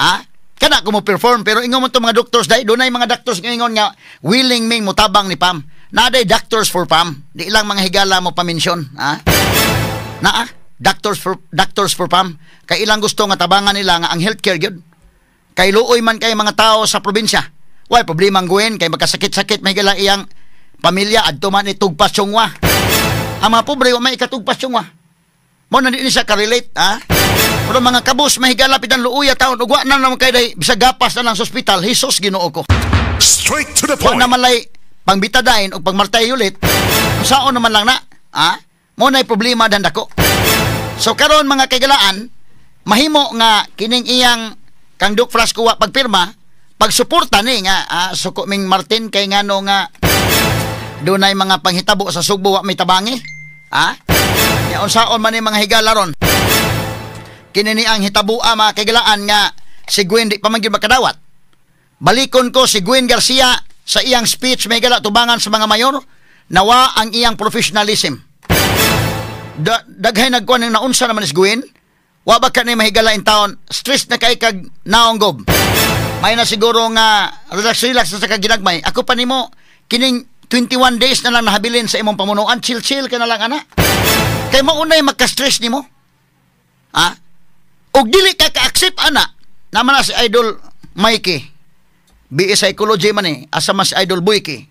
Ha? Kana ko mo perform pero ingon mo to mga doctors dai, dunay mga doctors nga ingon nga willing ming motabang ni Pam. Naday doctors for Pam. Di lang mga higala mo paminsyon, ha? Naa doctors for Pam. Kay ilang gusto nga tabangan nila nga ang healthcare gyud. Kay luoy man kay mga tao sa probinsya. Way problema ang Gwen kay magkasakit-sakit may higala iyang pamilya adto man ni tugpas Chongwa. Ang mga pobre wa may ikatugpas Chongwa. Mo na di ni siya ka-relate, ha? Pero mga kabus mahigala pitan luuya taon ug wa na naman kay day bisag gapas na lang sa ospital, Hesus Ginoo ko. Straight to the point. Wa na man lay pangbitadain og pangmartay ulit. Saon naman lang na, ha? Mo nay problema dan dako. So karon mga kaigalaan, mahimo nga kining iyang kang Duke Frasco wa pagpirma, pagsuporta ni nga suko ming Martin kay ngano nga dunay mga panghitabo sa Sugbo wa may tabangi. Ha? Ya unsaon man ni mga higala ron. Kini ni ang hitaboa mga kaigalaan nga si Gwen di pa man gyud makadawat. Balikon ko si Gwen Garcia sa iyang speech may gala tubangan sa mga mayor, nawa ang iyang professionalism. Daghay nagkuan ng naunsa naman si Gwen. Wa ba ka ni mahigala in town, stress na kay kag naonggob. May na siguro nga relax relax na sa kaginagmay. Ako pa nimo kining 21 days na lang nahabilin sa imong pamunuan, chill-chill ka na lang ana. Kay maunay magka-stress nimo. Ha? Og dili ka ka-accept ana, naman na si Idol Mikey. BA Psychology man eh, asa man si Idol Boyke.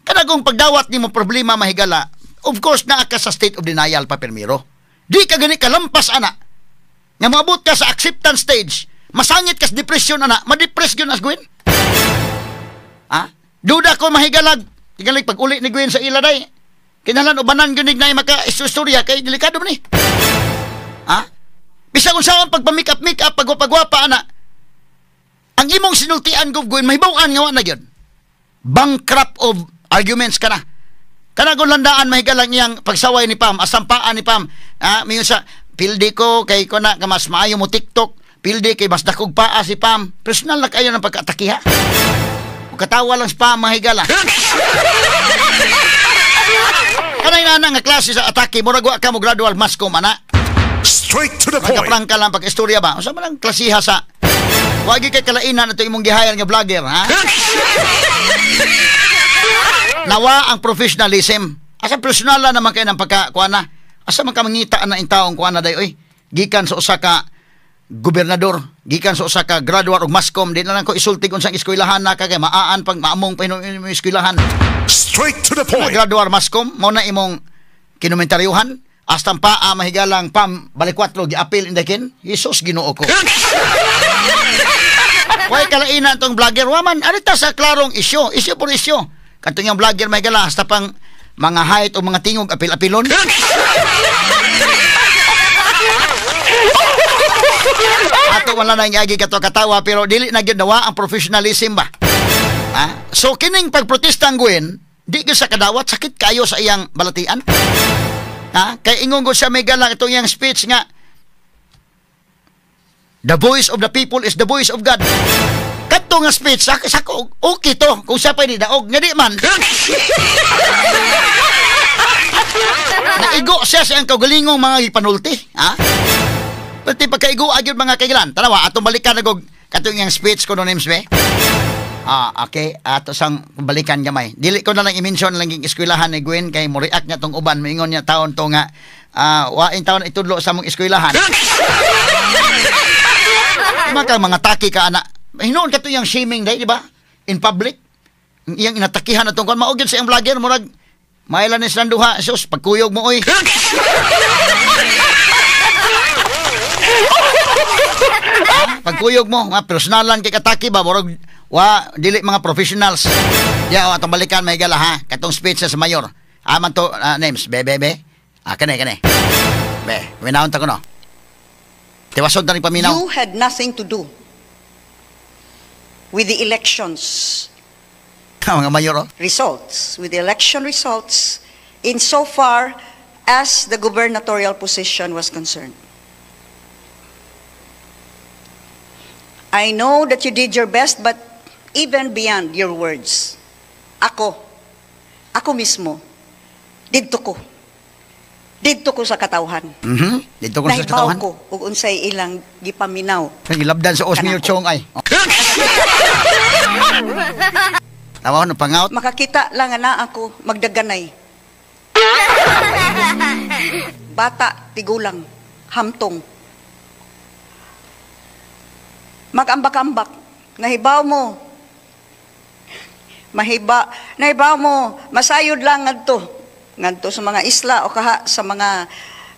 Kanagong pagdawat nimo problema mahigala, of course naa ka sa state of denial pa pirmiro. Di ka gani kalampas ana. Nga moabot ka sa acceptance stage, masangit ka sa depression ana, ma-depress gyud as Gwen. Ha? Duda ko mahigalag, tingali pag uli ni Gwen sa ila day. Kinahanglan ubanan gyud ni maka istorya kay delikado man ni. Ha? Bisag unsaon pagpa-make up, make up, pagwapa ana. Ang imong sinultian gov Gwen mahibaw-an nga wa na gyud. Bankrupt of arguments kana. Kana kung landaan mahigalang iyang pagsaway ni Pam, asampaan ni Pam. Ah, mayon sa pildi ko kay ko na mas maayo mo TikTok, pildi kay mas dakog paa si Pam. Personal na kayo ng pagka-atakiha. Katawa lang si Pam mahigala. Kanay na nga klase sa atake, murag wa ka mo gradual mascom ana. Straight to the point. Pagka-prangka lang pag-istorya ba? Unsa man ang klasiha sa wagi kay kalainan ato imong gihayan nga vlogger, ha? Nawa ang professionalism. Asa personala naman kay ng pagka kuana? Asa man ka mangita na in taong kuana day oy? Gikan sa usa ka gobernador, gikan sa usa ka graduate og masscom, di na lang ko isulti kung sa eskwelahan na ka kay maaan pag maamong pa imong eskwelahan. Straight to the point. Graduate masscom, mao na imong kinomentaryuhan. Hasta paa mahigalang pam balikwatlo giapil indakin. Jesus, Ginoo ko. Way kalaina tong vlogger waman arita sa klarong isyu, isyu por isyu. Katong yung vlogger mahigala hasta pang mga height o mga tingog apil-apilon. Ato wala na agi kato katawa pero dili na gyud nawa ang professionalism ba. Ha? So kining pagprotesta ang Gwen, di gyud sa kadawat, sakit kayo sa iyang balatian. Ha? Kay ingon ko siya may galang itong iyang speech nga "The voice of the people is the voice of God." Kadto nga speech sako okay to kung siya pa ni daog nga di man. Naigo siya sa iyang kaugalingong mga gipanulti, ha? Pati pagkaigo agyud mga kailan. Tanawa atong balikan nagog katong iyang speech kuno names be. Ah, okay. Ato sang balikan gamay. Dili ko na lang i-mention lang yung eskwelahan ni Gwen kay mo react niya tong uban. Moingon niya taon to nga waing taon itudlo sa mong eskwelahan. Maka mga taki ka ana. Hinuon ka to yung shaming day, di ba? In public. Iyang inatakihan na tong kon mao gyud sa iyang vlogger murag mailan ni silang duha. Sus, pagkuyog mo oy. Pagkuyog mo, mga personalan kay kataki ba murag wa dili mga professionals. Ya, atong balikan may gala ha. Katong speech sa mayor. Aman to names be be be. Ah, kane kane. Be, winahon ta kuno. Tiwason ta ni paminaw. You had nothing to do with the elections. Mga mayor oh. Results, with the election results insofar as the gubernatorial position was concerned. I know that you did your best, but even beyond your words, ako mismo, didto ko sa katawhan. Didto ko sa katawhan. Nahibaw ko ug unsay ilang gipaminaw. Gilabdan sa Osmio Chong ay. Tawa no pangaut. Makakita lang na ako magdaganay. Bata, tigulang, hamtong. Magambak-ambak, nahibaw mo. Nahibaw mo, masayod lang ngadto sa mga isla o kaha sa mga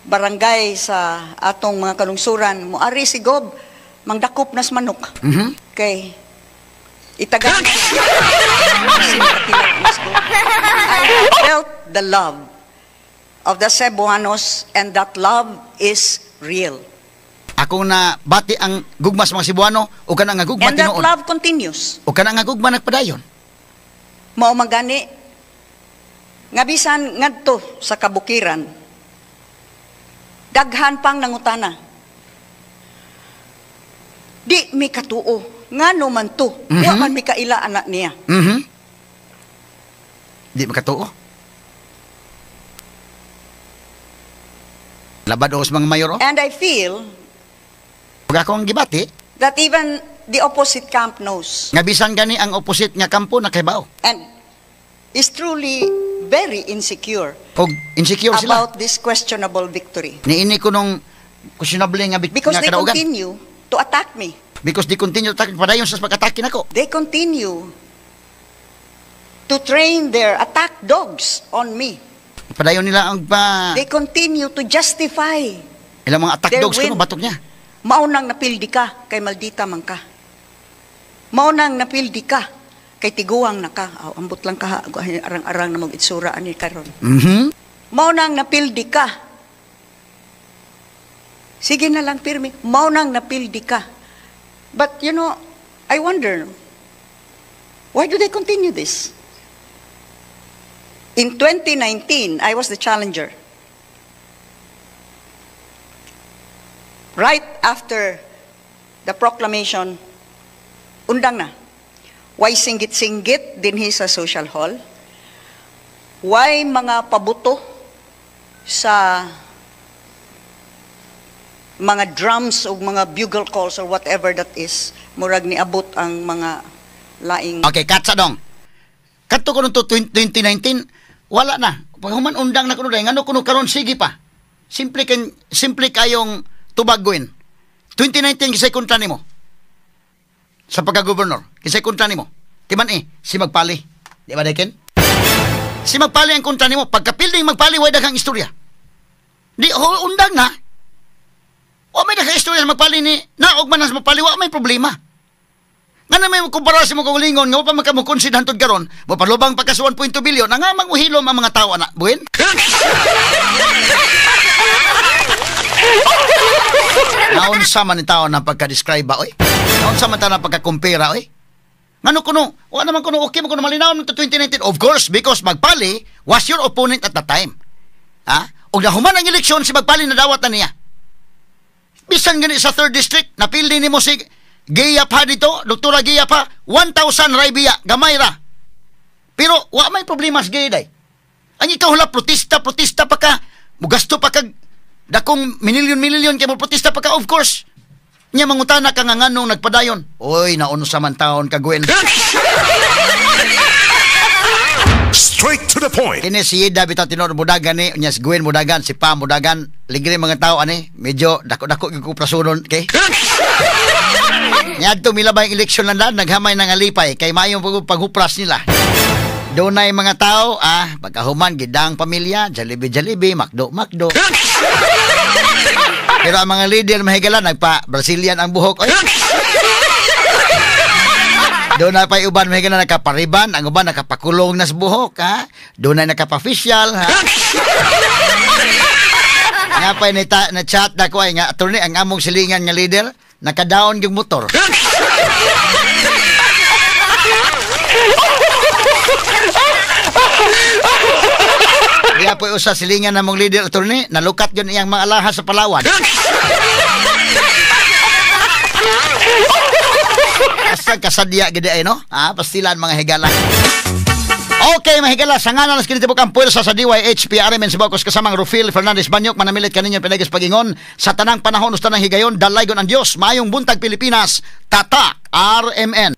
barangay sa atong mga kalungsuran. Muari si Gob, mangdakop nas manok. Kay itagan. I felt the love of the Cebuanos and that love is real. Ako na bati ang gugma sa mga Cebuano o kana nga gugma and that tinuod. Love continues. O kana nga gugma nagpadayon. Mao man gani nga bisan ngadto sa kabukiran, daghan pang nangutana. Di mi katuo, ngano man to, wa man mi kaila anak niya. Di makatuo. Labad o sa mga mayor. Oh. And I feel pag ako ang gibati, that even the opposite camp knows. Nga bisan gani ang opposite nga kampo nakahibaw. And is truly very insecure. Og insecure sila about this questionable victory. Niini ko nung questionable nga because nga they kadaugan. Continue to attack me. Because they continue to attack, padayon sa pag-atake nako. They continue to train their attack dogs on me. Padayon nila ang pa. They continue to justify ilang mga attack their dogs kuno win. Batok niya. Maunang napildi ka kay maldita man ka. Maunang napildi ka kay tiguang na ka. Aw, ambot lang ka, arang-arang na mag-itsura ani karon. Maunang napildi ka. Sige na lang pirmi. Maunang napildi ka. But you know, I wonder, why do they continue this? In 2019, I was the challenger. Right after the proclamation, undang na. Why singgit-singgit dinhi sa social hall? Why mga pabuto sa mga drums o mga bugle calls or whatever that is, murag niabot ang mga laing... Okay, katsa dong. Kadto kuno to 2019, wala na. Paghuman undang na kuno day, ngano kuno karon sige pa. Simple kayong tubag, Gwen. 2019, kisay kontra nimo sa pagka-governor? Kisay kontra nimo? Timan eh, si Magpali. Di ba, Deken? Si Magpali ang kontra nimo. Pagkapilding Magpali, way daghang istorya. Di, ho, undang na. Wa may daghang istorya sa Magpali ni, naog man na sa Magpali, wa may problema. Nga na may kumpara sa mo kaugalingon, nga wa pa man ka mo concede hantod karon, mo palubang pa ka sa 1.2 billion, nga manguhilom ang mga tao ana, buhin? Naunsa man ni tao na pagka-describe ba, oy? Naunsa man tao na pagka-compare, oy? Ngano kuno, wa naman kuno okay mo kuno malinaw nito 2019. Of course, because Magpali was your opponent at that time. Ha? Og nahuman ang eleksyon, si Magpali nadawat na niya. Bisan gani sa 3rd district, napili nimo si Gia pa dito, Doktora Gia pa, 1,000 ray biya, gamay ra. Pero wa may problema sa Gia day. Ang ikaw hala, protesta, protesta pa ka, mugasto pa kag dakong minilyon-milyon kay mo protesta pa ka, of course. Nya mangutana ka nga nganong nagpadayon. Oy, naunsa man taon ka, Gwen. Straight to the point. Kini si Yeda bitaw tinuod mudagan ni, nya si Gwen mudagan, si Pam mudagan, ligre mga tao ani, medyo dako-dako gyud ko prasunon kay. Niadto milabay ang eleksyon lang daan, naghamay ng alipay kay maayong paghupras nila. Dunay mga tao, pagkahuman gidang pamilya, Jollibee Jollibee, Macdo Macdo. Pero ang mga leader mahigala nagpa Brazilian ang buhok. Oy. Doon na pa'y uban mahigala nakapariban, ang uban nakapakulong na sa buhok, ha? Doon na nakapa-facial, ha? Nga pa'y na-chat na ko ay nga, attorney, ang among silingan nga leader, naka-down yung motor. Kaya po usa silingan namong leader, attorney, nalukat yun iyang mga alahas sa Palawan. Asa kasadya gid ay, no? Pastilan mga higala. Okay, mga higala, sa ngalan sa kinitibok ang puwersa sa DYHPRM sa Bocos kasamang Rufil Fernandez Banyok, manamilit kaninyo pinagis pagingon sa tanang panahon sa tanang higayon, dalaygon ang Dios, maayong buntag Pilipinas, Tatak RMN.